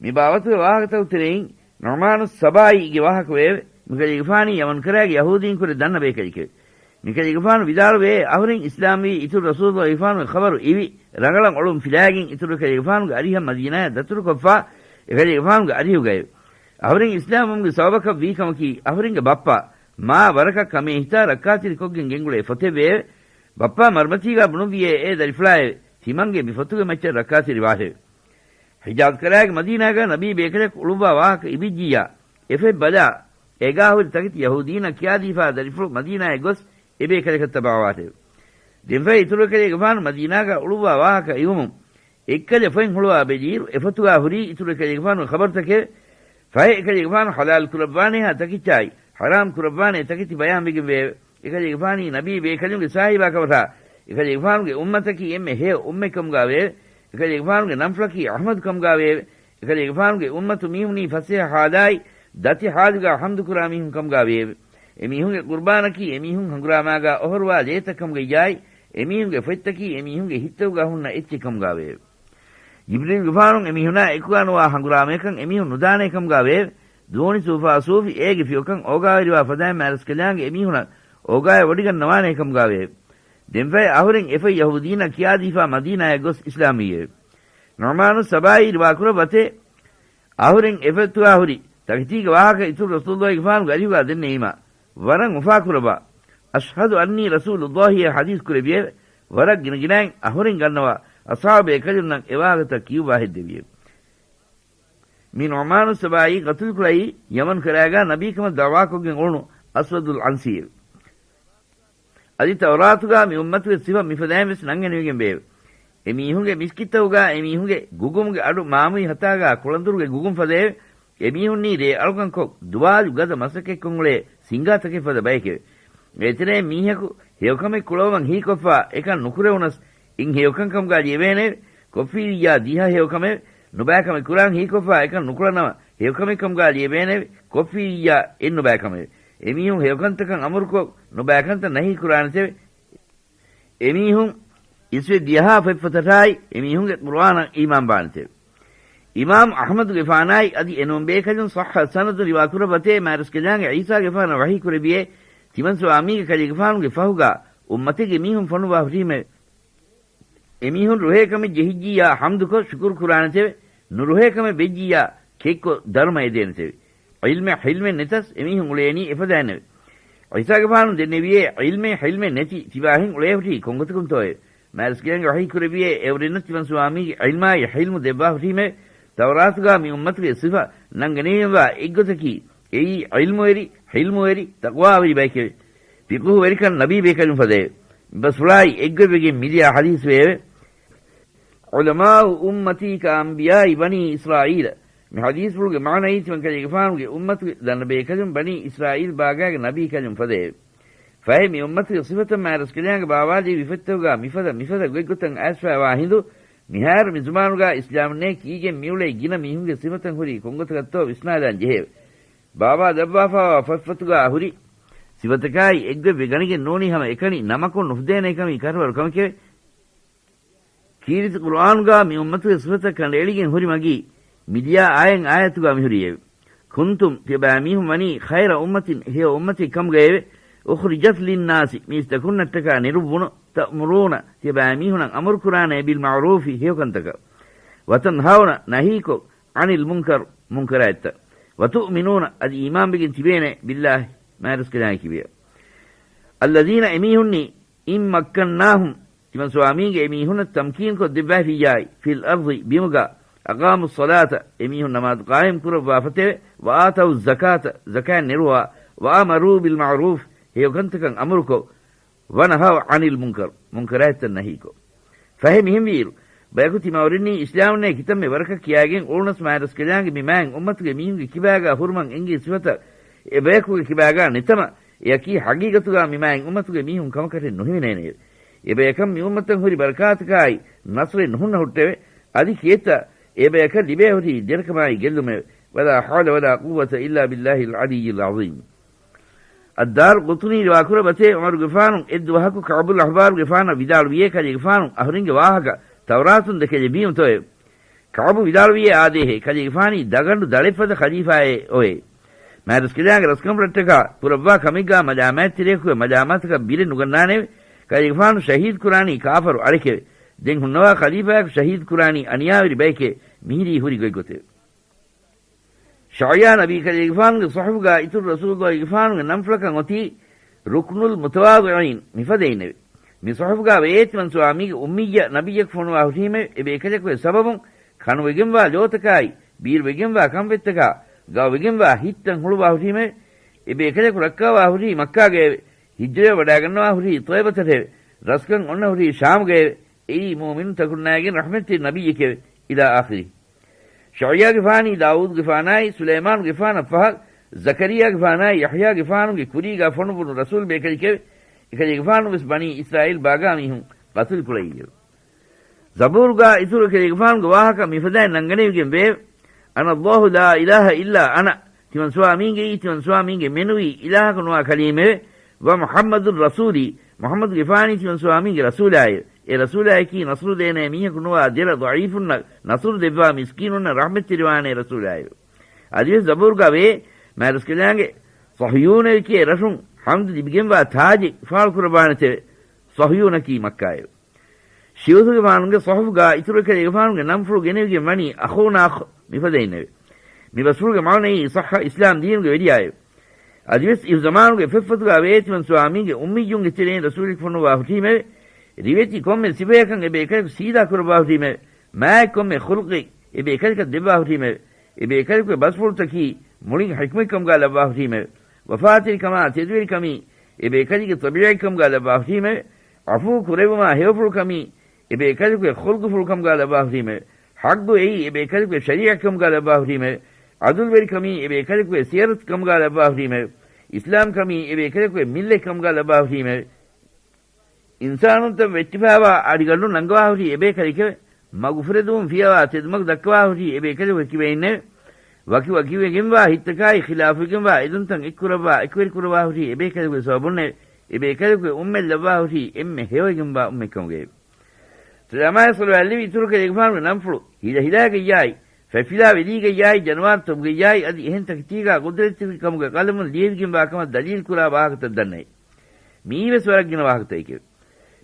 މި ބާވަތުގެ ވާހަކަތަކު ތެރެއިން ނުޢުމާނު ސަބާއީގެ ވާހަކަވެއެވެ. މިކަލޭގެފާނީ ޔަމަން ކަރައިގެ ޔަހޫދީންކުރެ ދަންނަ ބޭކަލެކެވެ. މިކަލޭގެފާނު ވިދާޅުވޭ، އަހުރެން އިސްލާމްވީ އިތުރު ރަސޫލުގެފާނުގެ ޚަބަރު އިވި، ރަނގަޅަށް އޮޅުން ފިލާގެން އިތުރު ކަލޭގެފާނުގެ އަރިހަށް މަދީނާޔަށް ދަތުރުކޮށްފަ، އެކަލޭގެފާނުގެ އަރިހުގައެވެ. އަހުރެން އިސްލާމްވުމުގެ ސަބަބަކަށް ވީ ކަމަކީ، އަހުރެންގެ ބައްޕަ މާ ވަރަކަށް ކަމޭހިތާ ރައްކާތެރިކޮށްގެން ގެންގުޅޭ ފޮތެއްވެއެވެ. ބައްޕަ މަރުމަތީގަ ބުނުއްވިޔޭ އޭ ދަރިފުޅާއެވެ. ތިމަންގެ މި ފޮތުގެ މައްޗަށް ރައްކާތެރިވާށެވެ. ހިޖާޒް ކަރައިގެ މަދީނާގަ ނަބީ ބޭކަލަކު އުޅުއްވާ ވާހަކަ އިވިއްޖިއްޔާ، އެފަތް ބަލާ، އޭގާ ހުރި ތަކެތި ޔަހޫދީންނަށް ކިޔާދީފާ ދަރިފުޅު މަދީނާޔަށް ގޮސް އެބޭކަލަކަށް ތަބާވާށެވެ. ދެންފަހެ އިތުރު ކަލޭގެފާނު މަދީނާގަ އުޅުއްވާ ވާހަކަ އިވުމުން، އެއްކަލަ ފޮތް ހުޅުވާ ބެލިއިރު، އެފޮތުގާ ހުރީ އިތުރު ކަލޭގެފާނުގެ ޚަބަރުތަކެވެ. ފަހެ އެކަލޭގެފާނު ޙަލާލު ކުރައްވާނޭހާ ތަކެއްޗާއި، ޙަރާމް ކުރައްވާނޭ ތަކެތި ބަޔާންވެގެން ވެއެވެ. އެކަލޭގެފާނީ ނަބީ ބޭކަލުންގެ ސާހިބާ ކަމަށާ، އެކަލޭގެފާނުގެ އުއްމަތަކީ އެންމެ ހެޔޮ އުއްމަތް ކަމުގާ ވެއެވެ. އެކަލޭގެފާނުގެ ނަންފުޅަކީ އަޙްމަދު ކަމުގާ ވެއެވެ. އެކަލޭގެފާނުގެ އުއްމަތު މީހުނީ ފަސޭހަ ޙާލާއި، ދަތި ޙާލުގާ ޙަމްދުކުރާ މީހުން ކަމުގާ ވެއެވެ. އެމީހުންގެ ޤުރްބާނަކީ އެމީހުން ހަނގުރާމާގާ އޮހޮރުވާ ލޭތައް ކަމުގައްޔާއި، އެމީހުންގެ ފޮތްތަކީ އެމީހުންގެ ހިތްތަކުގާ ހުންނަ އެއްޗެއް ކަމުގާ ވެއެވެ. ޖިބްރީލްގެފާނު އެމީހުނާ އެކުގާ ނުވާ ހަނގުރާމަޔަކަށް އެމީހުން ނުދާނޭ ކަމުގާ ވެއެވެ. ދޫނި ސޫފާސޫފި އޭގެ ފިޔޮކަން އޯގާވެރިވާ ފަދައިން މާރަސްކަލާނގެ އެމީހުނަށް އޯގާއެއް ވޮޑިގަންނަވާނޭ ކަމުގާ ވެއެވެ. ދެންފަހެ އަހުރެން އެފަތް ޔަހޫދީންނަށް ކިޔާދީފާ މަދީނާޔަށް ގޮސް އިސްލާމްވީއެވެ. ނުޢުމާނު ސަބާއީ ރިވާކުރައްވަތޭ، އަހުރެން އެފަތުގާ ހުރި ތަކެތީގެ ވާހަކަ އިތުރު ރަސޫލުއްލާހިގެފާނުގެ އަރިހުގާ ދެންނެވީމާ، ވަރަށް އުފާކުރައްވާ، އަޝްހަދު އަންނީ ރަސޫލުއްލާހިއޭ ޙަދީޘް ކުރެއްވިއެވެ. ވަރަށް ގިނަގިނައިން އަހުރެން ގަންނަވާ އަޞްޙާބު ބޭކަލުންނަށް އެވާހަކަތައް ކިޔުއްވާ ހެއްދެވިއެވެ. މި ނުޢުމާނު ސަބާއީ ޤަތުލުކުރައީ ޔަމަން ކަރައިގާ ނަބީކަމަށް ދަޢުވާކޮށްގެން އުޅުނު އަސްވަދުލް ޢަންސީއެވެ. އަދި ތައުރާތުގާ މި އުއްމަތުގެ ސިފަ މިފަދައިން ވެސް ނަންގެނެވިގެން ވެއެވެ. އެމީހުންގެ މިސްކިތްތަކުގާ އެމީހުންގެ ގުގުމުގެ އަޑު މާމުއި ހަތާގާ ކުޅަނދުރުގެ ގުގުން ފަދައެވެ. އެމީހުންނީ ރޭ އަޅުކަންކޮށް، ދުވާލު ގަދަ މަސައްކަތްކޮށް އުޅޭ ސިނގާތަކެއް ފަދަ ބައެކެވެ. އެތެރެއިން މީހަކު ހެޔޮކަމެއް ކުޅަވަމަން ހީކޮށްފާ އެކަން ނުކުރެވުނަސް، އިން ހެޔޮކަން ކަމުގާ ލިޔެވޭނެއެވެ. ކޮށްފިއްޔާ ދިހަ ހެޔޮކަމެވެ. ނުބައިކަމެއް ކުރާން ހީކޮށްފާ އެކަން ނުކުޅަނަމަ، ހެޔޮކަމެއް ކަމުގާ ލިޔެވޭނެއެވެ. ކޮށްފިއްޔާ އެއް ނުބައިކަމެވެ. އެމީހުން ހެޔޮކަންތަކަށް އަމުރުކޮށް، ނުބައިކަންތައް ނަހީ ކުރާނެތެވެ. އެމީހުން އިސްވެ ދިޔަހާ ފޮތްފޮތަށާއި، އެމީހުންގެ ޤުރުއާނަށް އީމާން ބާނެތެވެ. އިމާމް އަޙްމަދުގެފާނާއި އަދި އެނޫން ބޭކަލުން ޞައްޙަ ސަނަދުން ރިވާ ކުރައްވަތޭ، މާރަސްކަލާނގެ ޢީސާގެފާނަށް ވަޙީ ކުރެއްވިއޭ، ތިމަން ސުވާމީގެ ކަލޭގެފާނުގެ ފަހުގާ އުއްމަތެއްގެ މީހުން ފޮނުއްވާ ހުށީމެވެ. އެމީހުން ރުހޭ ކަމެއް ޖެހިއްޖިއްޔާ ޙަމްދުކޮށް ޝުކުރު ކުރާނެތެވެ. ނުރުހޭ ކަމެއް ވެއްޖިއްޔާ ކެތްކޮށް ދަރުމަ އެދޭނެތެވެ. ޢިލްމެއް ޙިލްމެއް ނެތަސް އެމީހުން އުޅޭނީ އެފަދައިންނެވެ. ޢީސާގެފާނު ދެންނެވިއޭ، ޢިލްމެއް ޙިލްމެއް ނެތި ތިބާހެން އުޅޭހުށީ ކޮންގޮތަކުންތޯއެވެ؟ މާރަސްކަލާނގެ ވަޙީ ކުރެއްވިއޭ، އެއުރެންނަށް ތިމަން ސުވާމީގެ ޢިލްމާއި ޙިލްމު ދެއްވާ ހުށީމެވެ. ތައުރާތުގާ މި އުއްމަތުގެ ސިފަ ނަންގަނެވިގެންވާ އެއްގޮތަކީ، އެއީ ޢިލްމުވެރި، ޙިލްމުވެރި، ތަޤްވާވެރި ބައެކެވެ. ފިޤުހުވެރިކަން ނަބީ ބޭކަލުން ފަދައެވެ. މި ބަސްފުޅާއި އެއްގޮތްވެގެން މިދިޔަ ޙަދީޘް ވެއެވެ. عُلَمَاءُ أُمَّتِي كَأَنْبِيَاءِ بَنِي إِسْرَائِيلَ. މި ޙަދީޘްފުޅުގެ މާނައީ ތިމަން ކަލޭގެފާނުގެ އުއްމަތުގެ ދަންނަ ބޭކަލުން ބަނީ އިސްރާއީލް ބާގާގެ ނަބީ ކަލުން ފަދައެވެ. ފަހެ މި އުއްމަތުގެ ސިފަތައް މާރަސްކަލާނގެ ބާވާލެއްވި ފޮތްތަކުގާ މިފަދަ މިފަދަ ގޮތްގޮތަށް އައިސްފައިވާ ހިނދު، މިހާރު މި ޒުމާނުގާ އިސްލާމްނޭ ކީގެން މިއުޅޭ ގިނަ މީހުންގެ ސިފަތައް ހުރީ ކޮންގޮތަކަށްތޯ ވިސްނާލާން ޖެހެއެވެ. ބާވާ ދައްވާފާވާ ފޮތްފޮތުގާ ހުރި ސިފަތަކާއި އެއްގޮތް ވެ ގަނެގެން ނޫނީ ހަމަ އެކަނި ނަމަކުން ނުފުދޭނޭ ކަމީ ކަށަވަރު ކަމެކެވެ. ކީރިތި ޤުރުއާނުގާ މި އުއްމަތުގެ ސިފަތައް ކަނޑައެޅިގެން ހުރި މަގީ، މިދިޔަ އާޔަތް އާޔަތުގާ މިހުރީއެވެ. كُنْتُمْ، ތިޔަބައިމީހުން ވަނީ، خَيْرَ أُمَّةٍ، ހެޔޮ އުއްމަތެއް ކަމުގައެވެ. أُخْرِجَتْ لِلنَّاسِ، މީސްތަކުންނަށްޓަކާ ނެރުއްވުނު. تَأْمُرُونَ، ތިޔަބައިމީހުނަށް އަމުރުކުރާނެ، بِالْمَعْرُوفِ، ހެޔޮކަންތަކަށް. وَتَنْهَوْنَ، ނަހީކޮށް، عَنِ الْمُنْكَرِ، މުންކަރާތްތައް. وَتُؤْمِنُونَ، އަދި އީމާންވެގެން ތިބޭނެ، بِاللَّهِ، މާރަސްކަލާނގެ ކިބަޔަށް. الَّذِينَ، އެމީހުންނީ، إِنْ مَكَّنَّاهُمْ، ތިމަން ސުވާމީގެ އެމީހުންނަށް ތަމްކީންކޮށް ދެއްވައިފިއްޔާއި، فِي الْأَرْضِ، ބިމުގަ، أَقَامُوا الصَّلَاةَ، އެމީހުން ނަމާދު ޤާއިމް ކުރައްވާ ފަތެވެ. وَآتَوُا الزَّكَاةَ، ޒަކާތް ނެރުވާ. وَأَمَرُوا بِالْمَعْرُوفِ، ހެޔޮކަންތަކަށް އަމުރުކޮށް. وَنَهَوْا عَنِ الْمُنْكَرِ، މުންކަރާތްތައް ނަހީކޮށް. ފަހެ މިހެންވީއިރު، ބަޔަކު ތިމައުރިންނީ އިސްލާމްނޭ ކިތަންމެ ވަރަކަށް ކިޔާގެން އުޅުނަސް މާރަސްކަލާނގެ މި މާތް އުއްމަތުގެ މީހުންގެ ކިބާގާ ހުރުމަށް އެނގޭ ސިފަތައް އެބަޔަކުގެ ކިބާގާ ނެތަމަ، އެއަކީ ޙަޤީޤަތުގަ މި މާތް އުއްމަތުގެ މީހުން ކަމަކަށެއް ނުހިމެނޭނެއެވެ. އެބަޔަކަށް މި އުއްމަތަށް ހުރި ބަރަކާތަކާއި ނަޞްރެއް ނުހުންނަ ހުއްޓެވެ. އަދި ކިއެއްތަ އެބަޔަކަށް ލިބޭ ހުރީ ދެރަކަމާއި ގެއްލުމެވެ. ولا حول ولا قوة إلا بالله العلي العظيم. އައްދާރުޤުޠުނީ ރިވާކުރައްވަތޭ، ޢުމަރުގެފާނު އެއްދުވަހަކު ކަޢުބުލް އަޙްބާރުގެފާނަށް ވިދާޅުވިއޭ، ކަލޭގެފާނު އަހުރެންގެ ވާހަކަ ތައުރާތުން ދެކެލެއްވީމުތޯއެވެ؟ ކަޢުބު ވިދާޅުވިއޭ އާދޭހޭ، ކަލޭގެފާނީ ދަގަނޑު ދަޅެއްފަދަ ޚަލީފާއެއް އޮވޭ. މާތްރަސްކަލާނގެ ރަސްކަންފުޅަށްޓަކާ ކުރައްވާ ކަމެއްގާ މަލާމާތްތެރިޔަކުގެ މަލާމާތަކަށް ބިރެއް ނުގަންނާނެއެވެ. ކަލޭގެފާނު ޝަހީދު ކުރާނީ ކާފަރު އަޅެކެވެ. ދެން ހުންނަވާ ޚަލީފާއަކު ޝަހީދު ކުރާނީ އަނިޔާވެރި ބައެކޭ. މިހިރީ ހުރި ގޮތްގޮތެވެ. ޝަޢުޔާ ނަބީ ކަލޭގެފާނުގެ ޞަޙުފުގާ އިތުރު ރަސޫލުއްލާހިގެފާނުގެ ނަންފުޅަކަށް އޮތީ ރުކްނުލް މުތަވާޟިޢީން މިފަދައިންނެވެ. މި ޞަޙުފުގާ ވޭ ތިމަން ސުވާމީގެ އުއްމިއްޔަ ނަބިއްޔަކު ފޮނުވާ ހުށީމެވެ. އެބޭކަލަކުގެ ސަބަބުން ކަނުވެގެންވާ ލޯތަކާއި، ބީރުވެގެންވާ ކަންފަތްތަކާ، ގައުވެގެންވާ ހިތްތައް ހުޅުވާ ހުށީމެވެ. އެބޭކަލަކު ރައްކާވާ ހުރީ މައްކާގައެވެ. ހިޖްރަވެ ވަޑާގަންނަވާ ހުރީ ޠައިބަތަށެވެ. ރަސްކަން އޮންނަ ހުރީ ޝާމުގައެވެ. އެއީ މުއުމިނުންތަކުންނާގެން ރަޙްމަތްތެރި ނަބިއްޔެކެވެ. إلى آخره. ޝަޢުޔާގެފާނީ ދާވޫދުގެފާނާއި ސުލައިމާނުގެފާނަށް ފަހަށް ޒަކަރިއްޔާގެފާނާއި ޔަޙްޔާގެފާނުގެ ކުރީގާ ފޮނުއްވުނު ރަސޫލު ބޭކަލެކެވެ. އެކަލޭގެފާނު ވެސް ބަނީ އިސްރާއީލް ބާގާ މީހުން ޤަތުލު ކުޅައީއެވެ. ޒަބޫރުގާ އިތުރު އެކަލޭގެފާނުގެ ވާހަކަ މިފަދައިން ނަންގަނެވިގެން ވެއެވެ. أنا الله لا إله إلا أنا. ތިމަން ސުވާމީންގެއީ ތިމަން ސުވާމީންގެ މެނުވީ އިލާހަކު ނުވާ ކަލީމެވެ. ومحمد رسولي. މުޙައްމަދުގެފާނީ ތިމަން ސުވާމީންގެ ރަސޫލާއެވެ. އެ ރަސޫލާއަކީ ނަޞްރު ދޭނޭ މީހަކު ނުވާ ދެރަ ޟަޢީފުންނަށް ނަޞްރު ދެއްވާ މިސްކީނުންނަށް ރަޙްމަތްތެރިވާނޭ ރަސޫލާއެވެ. އަދިވެސް ޒަބޫރުގާ ވޭ، މާތްރަސްކަލާނގެ ޞަހްޔޫނެވެ ކިޔޭ ރަށުން ޙަމްދު ލިބިގެންވާ ތާޖެއް ފާޅުކުރައްވާނެތެވެ. ޞަހްޔޫނަކީ މައްކާއެވެ. ޝިއުސުގެފާނުގެ ޞަޙުފުގާ އިތުރު އެކަލޭގެފާނުގެ ނަންފުޅު ގެނެވިގެން ވަނީ އަޚޫނާ އަޚް މިފަދައިންނެވެ. މި ބަސްފުޅުގެ މާނައީ ޞައްޙަ އިސްލާމް ދީނުގެ ވެރިޔާއެވެ. އަދިވެސް އިހު ޒަމާނުގެ ފެއްފަތުގާ ވޭތިމަން ސުވާމީގެ އުއްމިއްޔުންގެ ތެރެއިން ރަސޫލެއް ފޮނުވާ ހުށީމެވެ. ރިވެތި ކޮންމެ ސިފަޔަކަށް އެބޭކަލަކު ސީދާ ކުރައްވާ ހުށީމެވެ. މާތް ކޮންމެ ޚުލްޤެއް އެބޭކަލަކަށް ދެއްވާ ހުށީމެވެ. އެބޭކަލަކުގެ ބަސްފުޅުތަކީ މުޅިން ޙިކްމަތްކަމުގާ ލައްވާ ހުށީމެވެ. ވަފާތެރިކަމާ ތެދުވެރިކަމީ އެބޭކަލެއްގެ ޠަބީޢަތްކަމުގާ ލައްވާ ހުށީމެވެ. ޢަފޫ ކުރެއްވުމާ ހެޔޮފުޅުކަމީ އެބޭކަލެކުގެ ޚުލްޤުފުޅުކަމުގާ ލައްވާ ހުށީމެވެ. ޙައްޤު އެއީ އެބޭކަލެކުގެ ޝަރީޢަތްކަމުގާ ލައްވާ ހުށީމެވެ. ޢަދުލުވެރިކަމީ އެބޭކަލެކުގެ ސިޔަރަތުކަމުގާ ލައްވާ ހުށީމެވެ. އިސްލާމްކަމީ އެބޭކަލެކުގެ މިއްލަތްކަމުގާ ލައްވާ ހުށީމެވެ. އިންސާނުންތައް ވެއްޓިފައިވާ އަޑިގަނޑު ނަންގަވާ ހުށީ އެބޭކަލެކެވެ. މަގުފުރެދުވުން ފިޔަވާ ތެދުމަގު ދައްކަވާ ހުށީ އެބޭކަލެކު ކިބައިންނެވެ. ވަކި ވަކިވެގެންވާ ހިތްތަކާއި ޚިލާފުވެގެންވާ އެދުންތައް އެއްކުރައްވާ އެކުވެރިކުރައްވާ ހުށީ އެބޭކަލެކުގެ ސަބަބުންނެވެ. އެބޭކަލެކުގެ އުއްމަތް ލައްވާ ހުށީ އެންމެ ހެޔޮވެގެންވާ އުއްމަތްކަމުގައެވެ. ސަލާމާއި ޞަލަވާތް ލެއްވި އިތުރު ކަލޭގެފާނުގެ ނަންފުޅު ހިލަހިލާގައްޔާއި، ފަތްފިލާ ވެލީގައްޔާއި، ޖަނަވާރުތަކުގައްޔާއި އަދި އެހެން ތަކެތީގާ ޤުދްރަތްތެރިކަމުގެ ޤަލަމުން ލިޔެވިގެންވާ ކަމަށް ދަލީލުކުރާ ވާހަކަތައް ދަންނައި. މިއީވެސް ވަރަށް ގިނަ ވާހަކަތަކެވެ.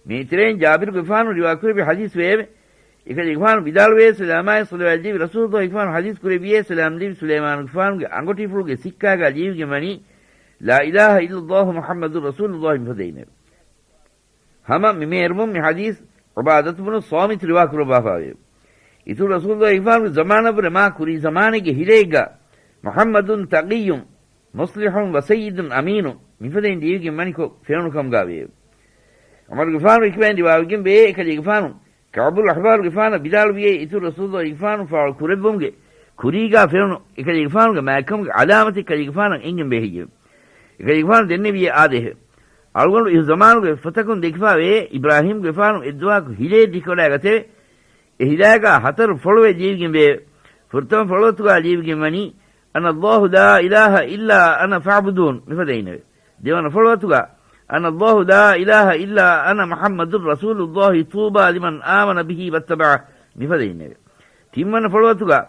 މިއިތުރައިން ޖާބިރުގެފާނު ރިވާކުރެއްވި ޙަދީޘް ވެއެވެ. އެކަލޭގެފާނު ވިދާޅުވޭ، ސަލާމާއި ޞަލަވާތް ލެއްވި ރަސޫލުއްލާހިގެފާނު ޙަދީޘް ކުރެއްވިއޭ، ސަލާމް ލެއްވި ސުލައިމާނުގެފާނުގެ އަނގޮޓިފުޅުގެ ސިއްކާގާ ލިޔެވިގެން ވަނީ، لا إله إلا الله محمد رسول الله މިފަދައިންނެވެ. ހަމަ މި މޭރުމުން މި ޙަދީޘް ޢުބާދަތު ބުނު ޞާމިތު ރިވާ ކުރައްވާފައެވެ. އިތުރު ރަސޫލުއްލާހިގެފާނުގެ ޒަމާނަށްވުރެ މާ ކުރީ ޒަމާނެއްގެ ހިލައެއްގާ، މުޙައްމަދުން ތަޤިއްޔުން މުޞްލިޙުން ވަސައްޔިދުން އަމީނުން މިފަދައިން ލިޔެވިގެން ވަނިކޮށް ފެނުނު ކަމުގާ ވެއެވެ. ޢުމަރުގެފާނު އެކިބައިން ރިވާވެގެން ވޭ، އެކަލޭގެފާނު ކަޢުބުލް އަޙްބާރުގެފާނަށް ވިދާޅުވިއޭ، އިތުރު ރަސޫލުއްލާހިގެފާނު ފާޅު ކުރެއްވުމުގެ ކުރީގާ ފެނުނު އެކަލޭގެފާނުގެ މާތްކަމުގެ ޢަލާމަތެއް ކަލޭގެފާނަށް އެނގެން ބޭހެއްޔެވެ؟ އެކަލޭގެފާނު ދެންނެވިއޭ އާދޭހެވެ. އަޅުގަނޑު އިހު ޒަމާނުގެ ފޮތަކުން ދެކިފާވޭ، އިބްރާހީމްގެފާނު އެއްދުވަހަކު ހިލޭއް ދެކިވަޑައިގަތެވެ. އެ ހިލާގާ ހަތަރު ފޮޅުވެ ލިޔެވިގެން ވެއެވެ. ފުރަތަމަ ފޮޅުވަތުގާ ލިޔެވިގެން ވަނީ، أنا الله لا إله إلا أنا فاعبدون މިފަދައިންނެވެ. ދެވަނަ ފޮޅުވަތުގާ، أنا الله لا إله إلا أنا محمد رسول الله طوبى لمن آمن به واتبعه މިފަދައިންނެވެ. ތިންވަނަ ފޮޅުވަތުގާ،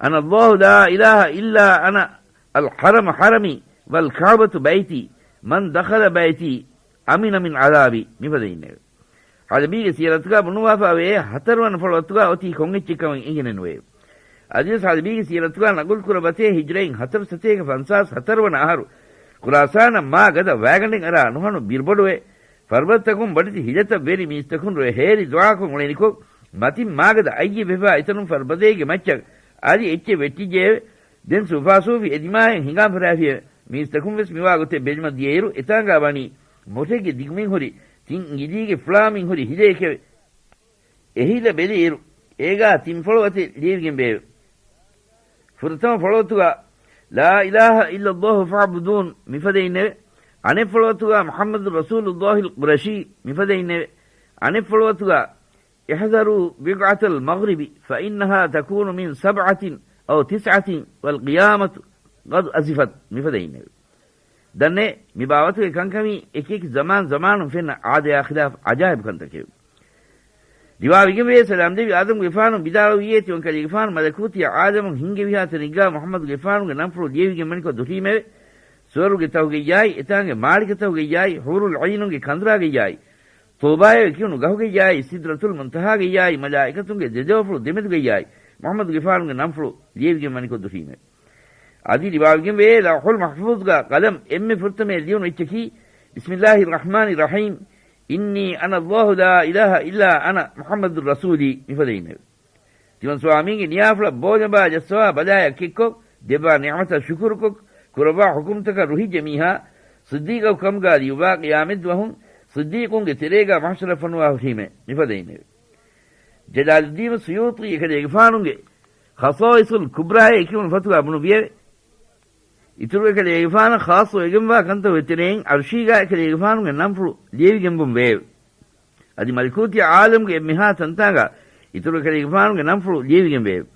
أنا الله لا إله إلا أنا الحرم حرمي والكعبة بيتي من دخل بيتي أمن من عذابي މިފަދައިންނެވެ. ހަލަބީގެ ސީރަތުގާ ބުނުއްވާފައިވޭ، ހަތަރުވަނަ ފޮޅުވަތުގާ އޮތީ ކޮންއެއްޗެއްކަމަށް އެނގެނެއްނުވެއެވެ. އަދިވެސް ހަލަބީގެ ސީރަތުގާ ނަގުލްކުރައްވަތޭ، ހިޖްރައިން ހަތަރު ސަތޭކަ ފަންސާސް ހަތަރުވަނަ އަހަރު ޚުރާސާނަށް މާ ގަދަ ވައިގަނޑެއް އަރާ ނުހަނު ބިރުބޮޑުވެ، ފަރުބަދަތަކުން ބޮޑެތި ހިލަތައް ވެރި މީސްތަކުން ރޮއެ ހޭރި ދުޢާކޮށް އުޅެނިކޮށް، މަތިން މާގަދަ އައްޔެއް ވެފާ އެތަނުން ފަރުބަދައިގެ މައްޗަށް އަދި އެއްޗެއް ވެއްޓިއްޖެއެވެ. ދެން ސޫފާސޫފި އެދިމާއެއް ހިނގާން ފަށާފިއެވެ. މީސްތަކުން ވެސް މިވާ ގޮތެއް ބެލުމަށް ދިޔައިރު، އެތާނގާ ވަނީ މޮށެއްގެ ދިގުމިން ހުރި، ތިން އިނގިލީގެ ފުޅާމިން ހުރި ހިލައެކެވެ. އެ ހިލަ ބެލިއިރު، އޭގާ ތިން ފޮޅުވަތެއް ލިޔެވިގެން ވެއެވެ. ފުރަތަމަ ފޮޅުވަތުގާ، لا إله إلا الله فاعبدون މިފަދައިންނެވެ. އަނެއްފޮޅުވަތުގަ މުޙައްމަދު ރަސޫލުﷲިލް ޤުރަޝީ މިފަދައިންނެވެ. އަނެއްފޮޅުވަތުގަ احذروا بقعة المغرب فإنها تكون من سبعة أو تسعة والقيامة قد أزفت މިފަދައިންނެވެ. ދަންނޭ، މި ބާވަތުގެ ކަންކަމީ އެކިއެކި ޒަމާން ޒަމާނުން ފެންނަ އާދަޔާ ޚިލާފް ޢަޖާއިބު ކަންތަކެވެ. ރިވާވެގެންވޭ، ސަލާމް ދެވި އާދަމްގެފާނު ވިދާޅުވިއޭ، ތިމަން ކަލޭގެފާނު މަލަކޫތީ ޢާލަމުން ހިންގެވިހާ ތަނެއްގާ މުޙައްމަދުގެފާނުގެ ނަންފުޅު ލިޔެވިގެން ވަނިކޮށް ދުށީމެވެ. ސުވަރުގެ ތަހުގައްޔާއި، އެތާނގެ މާޅިގެ ތަހުގައްޔާއި، ޙޫރުލް ޢައިނުންގެ ކަނދުރާގައްޔާއި، ޠޫބާއޭ ކިޔުނު ގަހުގައްޔާއި، ސިދްރަތުލް މުންތަހާގައްޔާއި، މަލާއިކަތުންގެ ދެދެވަފުޅު ދެމެދުގައްޔާއި، މުޙައްމަދުގެފާނުގެ ނަންފުޅު ލިޔެވިގެން ވަނިކޮށް ދުށީމެވެ. އަދި ރިވާވެގެންވޭ، ލައުޙުލް މަޙްފޫޡުގަ ޤަލަމް އެންމެ ފުރަތަމަޔަށް ލިޔުނު އެއްޗަކީ، بسم الله الرحمن الرحيم، إني أنا الله لا إله إلا أنا محمد رسولي މިފަދައިންނެވެ. ތިމަން ސުވާމީގެ ނިޔާފުޅަށް ބޯލަނބާ ޖައްސަވާ ބަލާޔަށް ކެއްކޮށް، ދެއްވާ ނިޢުމަތަށް ޝުކުރުކޮށް، ކުރައްވާ ޙުކުމްތަކަށް ރުހިއްޖެ މީހާ، ޞިއްދީޤަކު ކަމުގާ ލިޔުއްވާ ޤިޔާމަތްދުވަހުން ޞިއްދީޤުންގެ ތެރޭގާ މަޙްޝަރަށް ފޮނުވާ ހުށީމެ މިފަދައިންނެވެ. ޖަލާލުއްދީނު ސުޔޫޠީ އެކަލޭގެފާނުގެ ޚަޞާއިޞުލް ކުބްރާއޭ ކިޔުނު ފޮތުގާ ބުނުއްވިއެވެ. އިތުރު އެކަލޭގެފާނަށް ޚާއްޞަވެގެންވާ ކަންތައް ވެތެރެއިން ޢަރްޝީގާ އެކަލޭގެފާނުގެ ނަންފުޅު ލިޔެވިގެންވުން ވެއެވެ. އަދި މަލަކޫތީ ޢާލަމުގެ އެންމެހާ ތަންތާނގާ އިތުރު އެކަލޭގެފާނުގެ ނަންފުޅު ލިޔެވިގެން ވެއެވެ.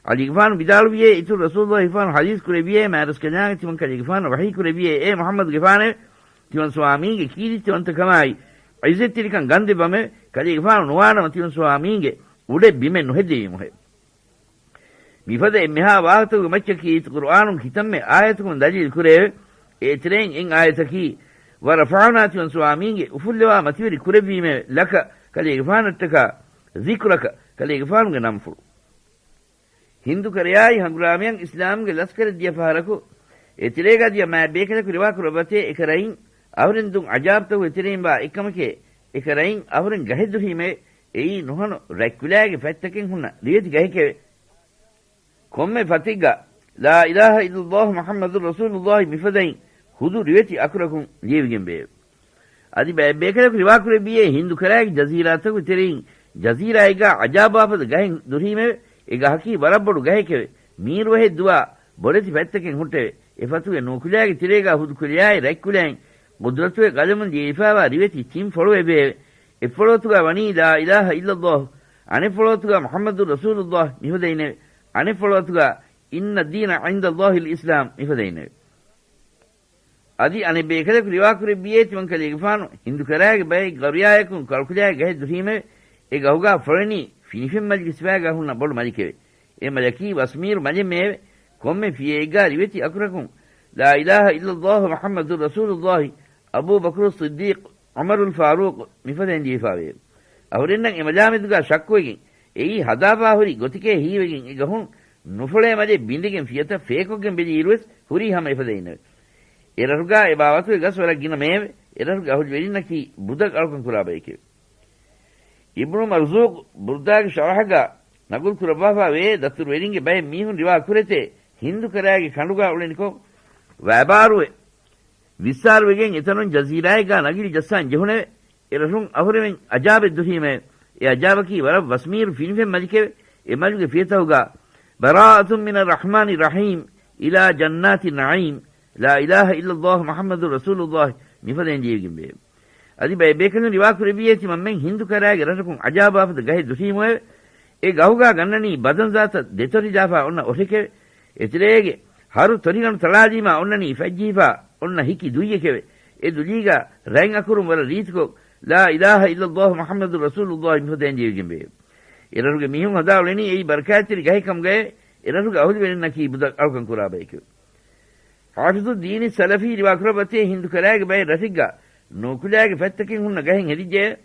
ޢަލީގެފާނު ވިދާޅުވިއޭ، އިތުރު ރަސޫލުﷲ ފާނު ޙަދީޘް ކުރެއްވިއޭ، މާތްރަސްކަލާނގެ ތިމަން ކަލޭގެފާނަށް ވަޙީ ކުރެއްވިއޭ، އޭ މުޙައްމަދުގެ ފާނެވެ. ތިމަން ސުވާމީގެ ކީރިތިވަންތަކަމާއި ޢިއްޒަތްތެރިކަން ގަންދެއްވަމެވެ. ކަލޭގެފާނު ނުވާނަމަ ތިމަން ސުވާމީގެ އުޑެއް ބިމެއް ނުހެއްދެވީމުހެވެ. މިފަދަ އެންމެހާ ވާހަކަތަކުގެ މައްޗަކީ އިތުރު ޤުރުއާނުން ކިތަންމެ އާޔަތަކުން ދަލީލު ކުރެއެވެ. އޭތެރެއިން އެއް އާޔަތަކީ، ورفعنا ތިމަން ސުވާމީގެ އުފުއްލަވާ މަތިވެރި ކުރެއްވީމެވެ، لك ކަލޭގެފާނަށްޓަކާ، ذكرك ކަލޭގެފާނުގެ ނަންފުޅު. ހިންދު ކަރަޔާއި ހަނގުރާމަޔަށް އިސްލާމްގެ ލަސްކަރެއް ދިޔަ ފަހަރަކު، އެތެރޭގާ ދިޔަ މާތް ބޭކަލަކު ރިވާ ކުރައްވަތޭ، އެކަރައިން އަހުރެން ދުށް ޢަޒާބުތަކުގެ ތެރެއިން ވާ އެއްކަމެކޭ، އެކަރައިން އަހުރެން ގަހެއް ދުށީމެވެ. އެއީ ނުހަނު ރަތްކުލައިގެ ފަތްތަކެއް ހުންނަ ރިވެތި ގަހެކެވެ. ކޮންމެ ފަތެއްގަ لا إله إلا الله محمد رسول الله މިފަދައިން ހުދު ރިވެތި އަކުރަކުން ލިޔެވިގެން ވެއެވެ. އަދި ބައެއް ބޭކަލަކު ރިވާކުރެއްވިއޭ، ހިންދު ކަރައިގެ ޖަޒީރާތަކުގެ ތެރެއިން ޖަޒީރާއެއްގާ ޢަޒާބާފަދަ ގަހެއް ދުށީމެވެ. އެ ގަހަކީ ވަރަށް ބޮޑު ގަހެކެވެ. މީރުވަހެއް ދުވާ ބޮޑެތި ފަތްތަކެއް ހުއްޓެވެ. އެ ފަތުގެ ނޫކުލައިގެ ތެރޭގާ ހުދު ކުލައާއި ރަތްކުލައިން ޤުދްރަތުގެ ޤަލަމުން ލިޔެވިފާވާ ރިވެތި ތިން ފޮޅުއެވެއެވެ. އެއްފޮޅުވަތުގާ ވަނީ لا إله إلا الله، އަނެއްފޮޅުވަތުގާ محمد رسول الله މިފަދައިންނެވެ. އަނެއްފޮޅުވަތުގާ إن الدين عند الله الإسلام މިފަދައިންނެވެ. އަދި އަނެއް ބޭކަލަކު ރިވާކުރެއްވިއޭ، ތިމަން ކަލޭގެފާނު ހިންދު ކަރައިގެ ބައެއް ގަރުޔާޔަކުން ކަޅުކުލައިގެ ގަހެއް ދުށީމެވެ. އެ ގަހުގާ ފޮޅެނީ ފިނިފެން މަލިގެ ސިފައިގާ ހުންނަ ބޮޑު މަލިކެވެ. އެ މަލަކީ ވަސްމީރު މަލެއްމެއެވެ. ކޮންމެ ފިޔައެއްގާ ރިވެތި އަކުރަކުން لا إله إلا الله محمد رسول الله، أبو بكر الصديق، عمر الفاروق މިފަދައިން ލިޔެފާވެއެވެ. އަހުރެންނަށް އެ މަލާމެދުގާ ޝައްކުވެގެން، އެއީ ހަދާފާ ހުރި ގޮތެކޭ ހީވެގެން އެ ގަހުން ނުފޮޅޭ މަލެއް ބިނދެގެން ފިޔަތައް ފޭކޮށްގެން ބެލިއިރުވެސް ހުރީ ހަމަ އެފަދައިންނެވެ. އެރަށުގާ އެ ބާވަތުގެ ގަސް ވަރަށް ގިނަ މެއެވެ. އެރަށުގެ އަހުލުވެރިންނަކީ ބުދަށް އަޅުކަން ކުރާ ބަޔެކެވެ. އިބްނު މަރްޒޫޤް ބުރްދާގެ ޝަރަޙަގާ ނަގުލް ކުރައްވާފާވޭ، ދަތުރުވެރިންގެ ބައެއް މީހުން ރިވާ ކުރެތޭ، ހިންދު ކަރައިގެ ކަނޑުގާ އުޅެނިކޮށް، ވައިބާރުވެ، ވިއްސާރުވެގެން އެތަނުން ޖަޒީރާއެއްގާ ނަގިލި ޖައްސާން ޖެހުނެވެ. އެރަށުން އަހުރެމެން އަޖާބެއް ދުށީމެވެ. އެ އަޖާބަކީ ވަރަށް ވަސްމީރު ފިނިފެން މަލިކެވެ. އެ މަލުގެ ފިޔަތަހުގާ، براءة من الرحمن الرحيم إلى جنات النعيم، لا إله إلا الله محمد رسول الله މިފަދައިން ލިޔެވިގެންވެއެވެ. އަދި ބައެއް ބޭކަލުން ރިވާކުރެއްވިއޭ، ތިމަންމެން ހިންދު ކަރައިގެ ރަށަކުން އަޖާބާފަދަ ގަހެއް ދުށީމުއެވެ. އެ ގަހުގާ ގަންނަނީ ބަދަން ޒާތަށް ދެތޮށި ދާފާ އޮންނަ އޮށެކެވެ. އެތެރޭގެ ހަރު ތޮށިގަނޑު ތަޅާލީމާ އޮންނަނީ ފަތްޖެހިފާ އޮންނަ ހިކި ދުއްޔެކެވެ. އެ ދުލީގާ ރަތް އަކުރުން ވަރަށް ރީތިކޮށް، لا إله إلا الله محمد رسول الله މިފަދައިން ލިޔެވިގެންވެއެވެ. އެރަށުގެ މީހުން ހަދާ އުޅެނީ އެއީ ބަރަކާތްތެރި ގަހެއް ކަމުގައެވެ. އެރަށުގެ އަހުލުވެރިންނަކީ ބުދަށް އަޅުކަން ކުރާ ބަޔެކެވެ. ޙާފިޡު ދީނި ސަލަފީ ރިވާ ކުރައްވަތޭ، ހިންދު ކަރައިގެ ބައެއް ރަށެއްގާ ނޫކުލައިގެ ފަތްތަކެއް ހުންނަ ގަހެއް ހެދިއްޖެއެވެ.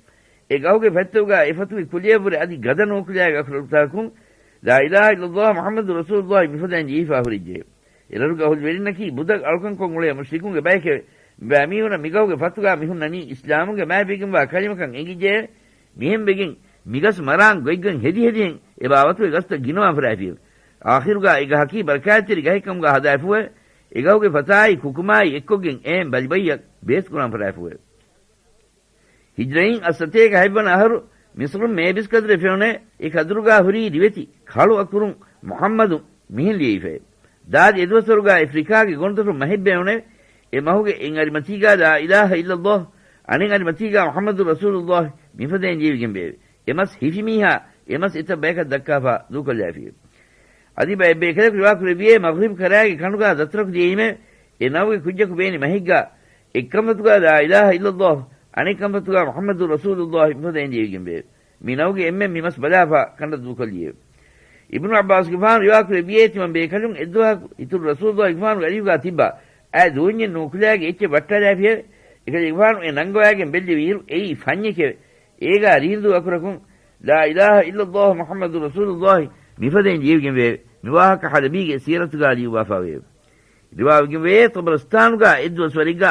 އެ ގަހުގެ ފަތްތަކުގާ އެ ފަތުގެ ކުލިއަށްވުރެ އަދި ގަދަ ނޫކުލައިގެ އަކުރުތަކުން لا إله إلا الله محمد رسول الله މިފަދައިން ލިޔެފާ ހުރެއްޖެއެވެ. އެރަށުގެ އަހުލުވެރިންނަކީ ބުދަށް އަޅުކަންކޮށް އުޅޭ މުޝްރިކުންގެ ބަޔެކެވެ. މިބައިމީހުނަށް މިގަހުގެ ފަތުގާ މިހުންނަނީ އިސްލާމުގެ މާތްވެގެންވާ ކަލިމަކަން އެނގިއްޖެއެވެ. މިހެންވެގެން މިގަސް މަރާން ގޮތްގޮތް ހެދިހެދިހެން އެ ބާވަތުގެ ގަސްތައް ގިނަވާން ފަށާފިއެވެ. އާޚިރުގާ އެ ގަހަކީ ބަރަކާތްތެރި ގަހެއްކަމުގާ ހަދާފިއެވެ. އެ ގަހުގެ ފަތާއި ކުކުމާއި އެއްކޮށްގެން އެހެން ބަލިބައްޔަށް ބޭސްކުރާން ފަށާފިއެވެ. ހިޖްރައިން އަށްސަތޭކަ ހަތްވަނަ އަހަރު މިސްރުން މޭބިސް ކަދުރެއް ފެނުނެވެ. އެ ކަދުރުގާ ހުރީ ރިވެތި ކަޅު އަކުރުން މުޙައްމަދު މިހެން ލިޔެވިފައެވެ. ދާދި އެދުވަސްވަރުގާ އެފްރިކާގެ ގޮނޑުދޮށުން މަހެއް ބޭނުނެވެ. އެ މަހުގެ އެއް އަރިމަތީގާ ލާ އިލާހަ އިއްލައްލާހު، އަނެއް އަރިމަތީގާ މުޙައްމަދު ރަސޫލުއްލާހި މިފަދައިން ލިޔެވިގެންވެއެވެ. އެ މަސް ހިފި މީހާ އެ މަސް އެތައް ބަޔަކަށް ދައްކާފަ ދޫކޮށްލާފިއެވެ. އަދި ބައެއް ބޭކަލަކު ރިވާ ކުރެއްވިއޭ، މަޣްރިބް ކަރާގެ ކަނޑުގާ ދަތުރަކު ލިޔެއީމެވެ. އެ ނަވުގެ ކުއްޖަކު ބޭނި މަހެއްގާ އެއްކަންފަތުގާ ލާ އިލާހަ އިއްލައްލާހު، އަނެއްކަންފަތުގާ މުޙައްމަދު ރަސޫލުއްލާހި މިފަދައިން ލިޔެވިގެންވެއެވެ. މި ނަވުގެ އެންމެން މި މަސް ބަލާފަ ކަނޑަށް ދޫކޮށްލިއެވެ. އިބްނު ޢައްބާސްގެފާނު ރިވާކުރެއްވިއޭ، ތިމަން ބޭކަލުން އެއްދުވަހަކު އިތުރު ރަސޫލުއްލާހިގެފާނުގެ އަރިހުގާ ތިއްބާ އާ ދޫންޏެއް ނޫކުލައިގެ އެއްޗެއް ވައްޓާލާފިއެވެ. އެކަލޭގެފާނު އެ ނަންގަވާގެން ބެއްލެވިއިރު އެއީ ފަންޏެކެވެ. އޭގާ ރީނދޫ އަކުރަކުން ލާ އިލާހަ އިއްލައްލާހު މުޙައްމަދު ރަސޫލުއްލާހި މިފަދައިން ލިޔެވިގެންވެއެވެ. މި ވާހަކަ ޙަލަބީގެ ސީރަތުގާ ލިޔުއްވާފައިވެއެވެ. ރިވާވެގެންވެއޭ، ޠަބަރަސްތާނުގާ އެއްދުވަސްވަރެއްގާ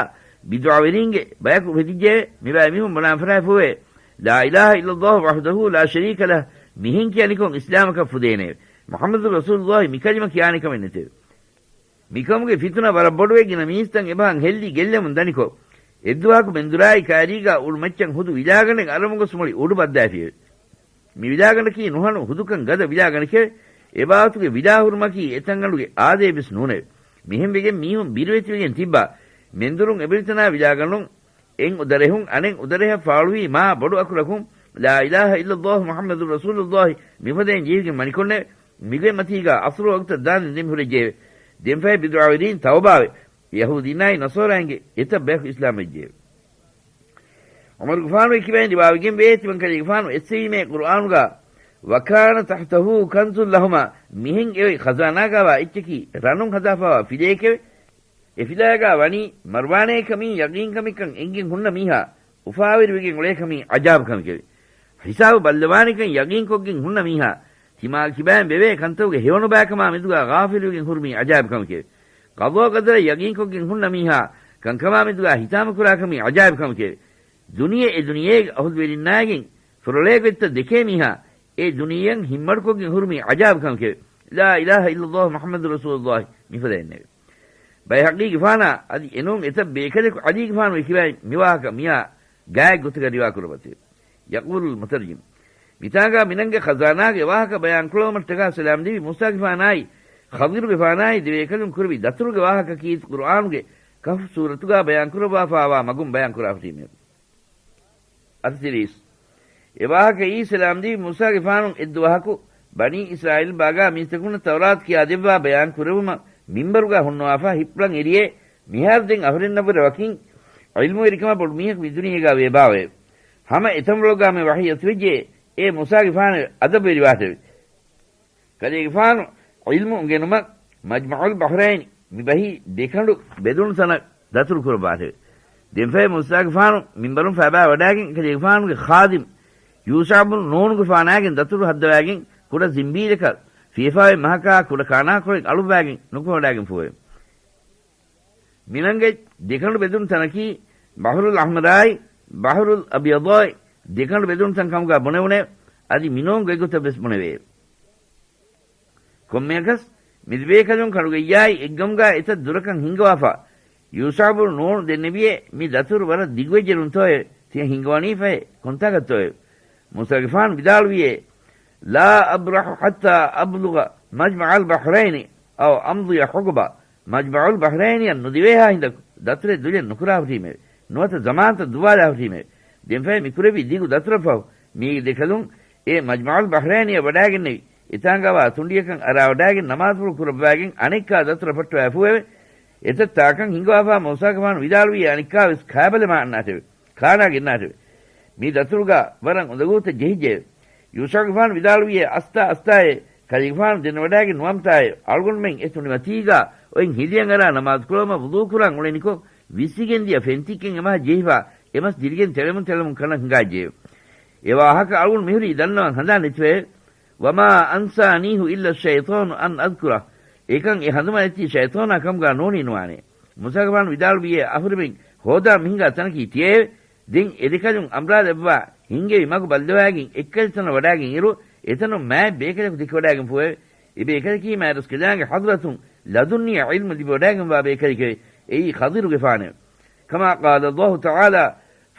ބިދުޢަވެރީންގެ ބަޔަކު އުފެދިއްޖެއެވެ. މިބައި މީހުން ބަލާން ފަށާފައިފައިވެއެވެ. ލާ އިލާހަ އިއްލައްލާހު ވަޙްދަހު ލާ ޝަރީކަ ލަހު، މިހެން ކިޔަނިކޮށް އިސްލާމަކަށް ފުދޭނެއެވެ. މުޙައްމަދު ރަސޫލުއްލާހި މިކަލިމަ ކިޔާނެ ކަމެއް ނެތެވެ. މިކަމުގެ ފިތުނަ ވަރަށް ބޮޑުވެ، ގިނަ މީސްތައް އެބަހަށް ހެއްލި ގެއްލެމުން ދަނިކޮށް، އެއްދުވަހަކު މެންދުރާއި ކައިރީގާ އުޑުމައްޗަށް ހުދު ވިލާގަނޑެއް އަރަމުން ގޮސް މުޅި އުޑު ބައްދާފިއެވެ. މި ވިލާގަނޑަކީ ނުހަނު ހުދުކަން ގަދަ ވިލާގަނޑެކެވެ. އެބާވަތުގެ ވިލާ ހުރުމަކީ އެތަންގަނޑުގެ އާދައެއް ވެސް ނޫނެވެ. މިހެން ވެގެން މީހުން ބިރުވެތިވެގެން ތިއްބާ. މެންދުރުން އެބައިތަނާ ވިލާގަނޑުން އެއް އުދަރެހުން އަނެއް އުދަރެހަށް ފާޅުވީ މާ ބޮޑު އަކުރަކުން، ލާ އިލާހަ އިއްލައްލާހު މުޙައްމަދު ރަސޫލުއްލާހި މިފަދައިން ޖެހިގެން ވަނިކޮށްނެވެ. މިގޮތް މަތީގާ އަސްރު ވަގުތަށް ދާންދެން ދެމިހުރެއްޖެއެވެ. ދެންފަހެ ބިދުޢަވެރީން ތައުބާވެ، ޔަހޫދީންނާއި ނަޞާރާއިންގެ އެތައް ބަޔަކު އިސްލާމްވެއްޖެއެވެ. ޢުމަރުގެފާނުގެ ކިބައިން ރިވާވެގެންވޭ، ތިމަންކަލޭގެފާނު އެއްސެވީމޭ ޤުރުއާނުގާ، وَكَانَ تَحْتَهُ كَنْزٌ لَهُمَا، މިހެން އެއޮތް ޚަޒާނާގާވާ އެއްޗަކީ ރަނުން ހަދާފައިވާ ފިލައެކެވެ. އެ ފިލާގާ ވަނީ މަރުވާނޭކަމީ ޔަގީންކަމެއްކަން އެނގިން ހުންނަ މީހާ އުފާވެރިވެގެން އުޅޭކަމީ ޢަޖާއިބު ކަމެކެވެ. ހިސާބު ބައްލަވާނެކަން ޔަގީންކޮށްގެން ހުންނަ މީހާ ތިމާގެ ކިބައިން ވެވޭ ކަންތަކުގެ ހެޔޮނުބައިކަމާ މެދުގާ ޣާފިލުވެގެން ހުރުމީ ޢަޖާއިބު ކަމެކެވެ. ޤަޟާ ޤަދަރަށް ޔަގީންކޮށްގެން ހުންނަ މީހާ ކަންކަމާ މެދުގާ ހިތާމަކުރާކަމީ ޢަޖާއިބު ކަމެކެވެ. ދުނިޔެ އެ ދުނިޔޭގެ އަހުލުވެރިންނާގެން ފުރޮޅޭގޮތްތައް ދެކޭ މީހާ އެ ދުނިޔެއަށް ހިތްމަޑުކޮށްގެން ހުރުމީ ޢަޖާއިބު ކަމެކެވެ. ލާ އިލާހަ އިއްލައްލާހު މުޙައްމަދު ރަސޫލުއްލާހި މިފަދައިންނެވެ. ބައިހަޤީގެފާނާ އަދި އެނޫން އެތައް ބޭކަލަކު ޢަލީގެފާނުގެ ކިބައިން މިވާހަކަ މިއާ ގާތް ގޮތަކަށް ރިވާކުރައްވަތެވެ. ޔަޤޫލުލް މުތަރްޖިމް. މިތާނގާ މިނަންގެ ޚަޒާނާގެ ވާހަކަ ބަޔާންކުރެވުމަށްޓަކާ ސަލާމް ދެވި މޫސާގެފާނާއި ޚަޟިރުގެފާނާއި ދެބޭކަލުން ކުރެވި ދަތުރުގެ ވާހަކަކީ ޤުރުއާނުގެ ކަހްފު ސޫރަތުގާ ބަޔާންކުރައްވާފައިވާ މަގުން ބަޔާންކުރާފަ ހުރީމެވެ. އަށް ތިރީސް. އެ ވާހަކައީ ސަލާމް ދެވި މޫސާގެފާނު އެއްދުވަހަކު ބަނީ އިސްރާއީލް ބާގާ މީސްތަކުންނަށް ތައުރާތު ކިޔާދެއްވާ ބަޔާން ކުރެވުމަށް މިންބަރުގާ ހުންނަވާފަ ހިއްޕުޅަން އެރިއޭ، މިހާރު ދެން އަހުރެންނަށްވުރެ ވަކިން ޢިލްމުވެރިކަމާ ބޮޑު މީހަކު މި ދުނިޔޭގާ ވޭބާވައެވެ. ހަމަ އެތަންވަޅުގާމެ ވަޙީ އަތުވެއްޖެ، އޭ މޫސާގެފާނެވެ، އަދަބުވެރިވާށެވެ. ކަލޭގެފާނު ޢިލްމު އުނގެނުމަށް މަޖްމަޢުލް ބަޙްރައިން މި ބަހީ ދެކަނޑު ބެދުނު ތަނަށް ދަތުރު ކުރައްވާށެވެ. ދެންފަހެ މޫސާގެފާނު މިންބަރުން ފައިބާ ވަޑާގެން ކަލޭގެފާނުގެ ޚާދިމް ޔޫޝަޢު ބުނު ނޫނުގެފާނާގެން ދަތުރު ހައްދަވާގެން ކުޑަ ޒިންބީލަކަށް ފިޔަފާވެ މަހަކާ ކުޑަ ކާނާކޮޅެއް އަޅުއްވާގެން ނުކުމެވަޑާގެންފޫއެވެ. މިނަންގެ ދެކަނޑު ބެދުނު ތަނަކީ ބަޙުރުލް އަޙްމަރާއި ބަޙުރުލް އަބްޔަޟާއި ދެކަނޑު ބެދުނު ތަން ކަމުގާ ބުނެވުނެވެ. އަދި މިނޫން ގޮތްގޮތަށް ވެސް ބުނެވެއެވެ. ކޮންމެއަކަސް މިދެބޭކަލުން ކަނޑުގައްޔާއި އެއްގަމުގާ އެތައް ދުރަކަށް ހިންގަވާފަ، ޔޫޝަޢު ބުނު ނޫނު ދެންނެވިއޭ، މި ދަތުރު ވަރަށް ދިގުވެއްޖެނުންތޯއެވެ؟ ތިޔަ ހިންގަވަނީ ފަހެ ކޮންތާކަށްތޯއެވެ؟ މޫސާގެފާނު ވިދާޅުވިއޭ، لا أبرح حتى أبلغ مجمع البحرين أو أمضي حقبة. މަޖްމަޢުލް ބަޙްރައިނިއަށް ނުދިވޭހާ ހިނދަކު ދަތުރެއް ދުލެއް ނުކުރާ ހުރީމެވެ. ނުވަތަ ޒަމާންތައް ދުއްވާލާ ހުރީމެވެ. ދެންފަހެ މި ކުރެއްވި ދިގު ދަތުރަށްފަހު މީގެ ދެކަލުން އެ މަޖްމަޢުލް ބަޙްރައިނިއަށް ވަޑާގެންނެވި. އެތާނގާވާ ތުނޑިއަކަށް އަރާވަޑާގެން ނަމާދުފުޅު ކުރައްވާގެން އަނެއްކާ ދަތުރަށް ފައްޓަވައިފޫއެވެ. އެތައް ތާކަށް ހިނގަވާފާ މޫސާގެފާނު ވިދާޅުވިއޭ އަނެއްކާވެސް ކާބަލެމާ އަންނާށެވެ. ކާނާ ގެންނާށެވެ. މި ދަތުރުގާ ވަރަށް އުނދަގޫތައް ޖެހިއްޖެއެވެ. ޔޫޝަޢުގެފާނު ވިދާޅުވިއޭ އަސްތާ އަސްތާއޭ، ކަލޭގެފާނު ދެންނެވަޑާގެން ނުވަންތާއޭ. އަޅުގަނޑުމެން އެ ތުނޑިމަތީގާ އޮތް ހިލިއަނގަރާ ނަމާދުކުރައްވަމަށް ވުޟޫކުރަން އުޅެނިކޮށް، ވިއްސިގެންދިޔަ ފެންތިއްކެއް އެމަހަށް ޖެހިފާ އެމަސް ދިރިގެން ތެޅެމުން ތެޅެމުން ކަނަށް ހިނގާއްޖެއެވެ. އެ ވާހަކަ އަޅުގަނޑު މިހުރީ ދަންނަވަން ހަނދާން ނެތިފައެވެ. وما أنسانيه إلا الشيطان أن أذكره. އެކަން އެ ހަނދުމަލެއްތީ ޝައިޠާނާ ކަމުގާ ނޫނީ ނުވާނެ. މޫސާގެފާނު ވިދާޅުވިއޭ އަހުރެމެން ހޯދާ މިހިނގާ ތަނަކީ ތިޔައެވެ. ދެން އެދެކަލުން އަމްރާލައްވާ ހިންގެވި މަގު ބައްލަވާގެން އެއްކަލި ތަނަށް ވަޑާގެން އިރު، އެތަނުން މާތް ބޭކަލަކު ދެކިވަޑާގެންފޫއެވެ. އެ ބޭކަލަކީ މާތްރަސްކަލާނގެ ޙަޟްރަތުން ލަދުންނީ ޢިލްމު ލިބިވަޑާގެންވާ ބޭކަލެކެވެ. އެއީ ޚަޟިރުގެފާނެވެ. كما قال الله تعالى،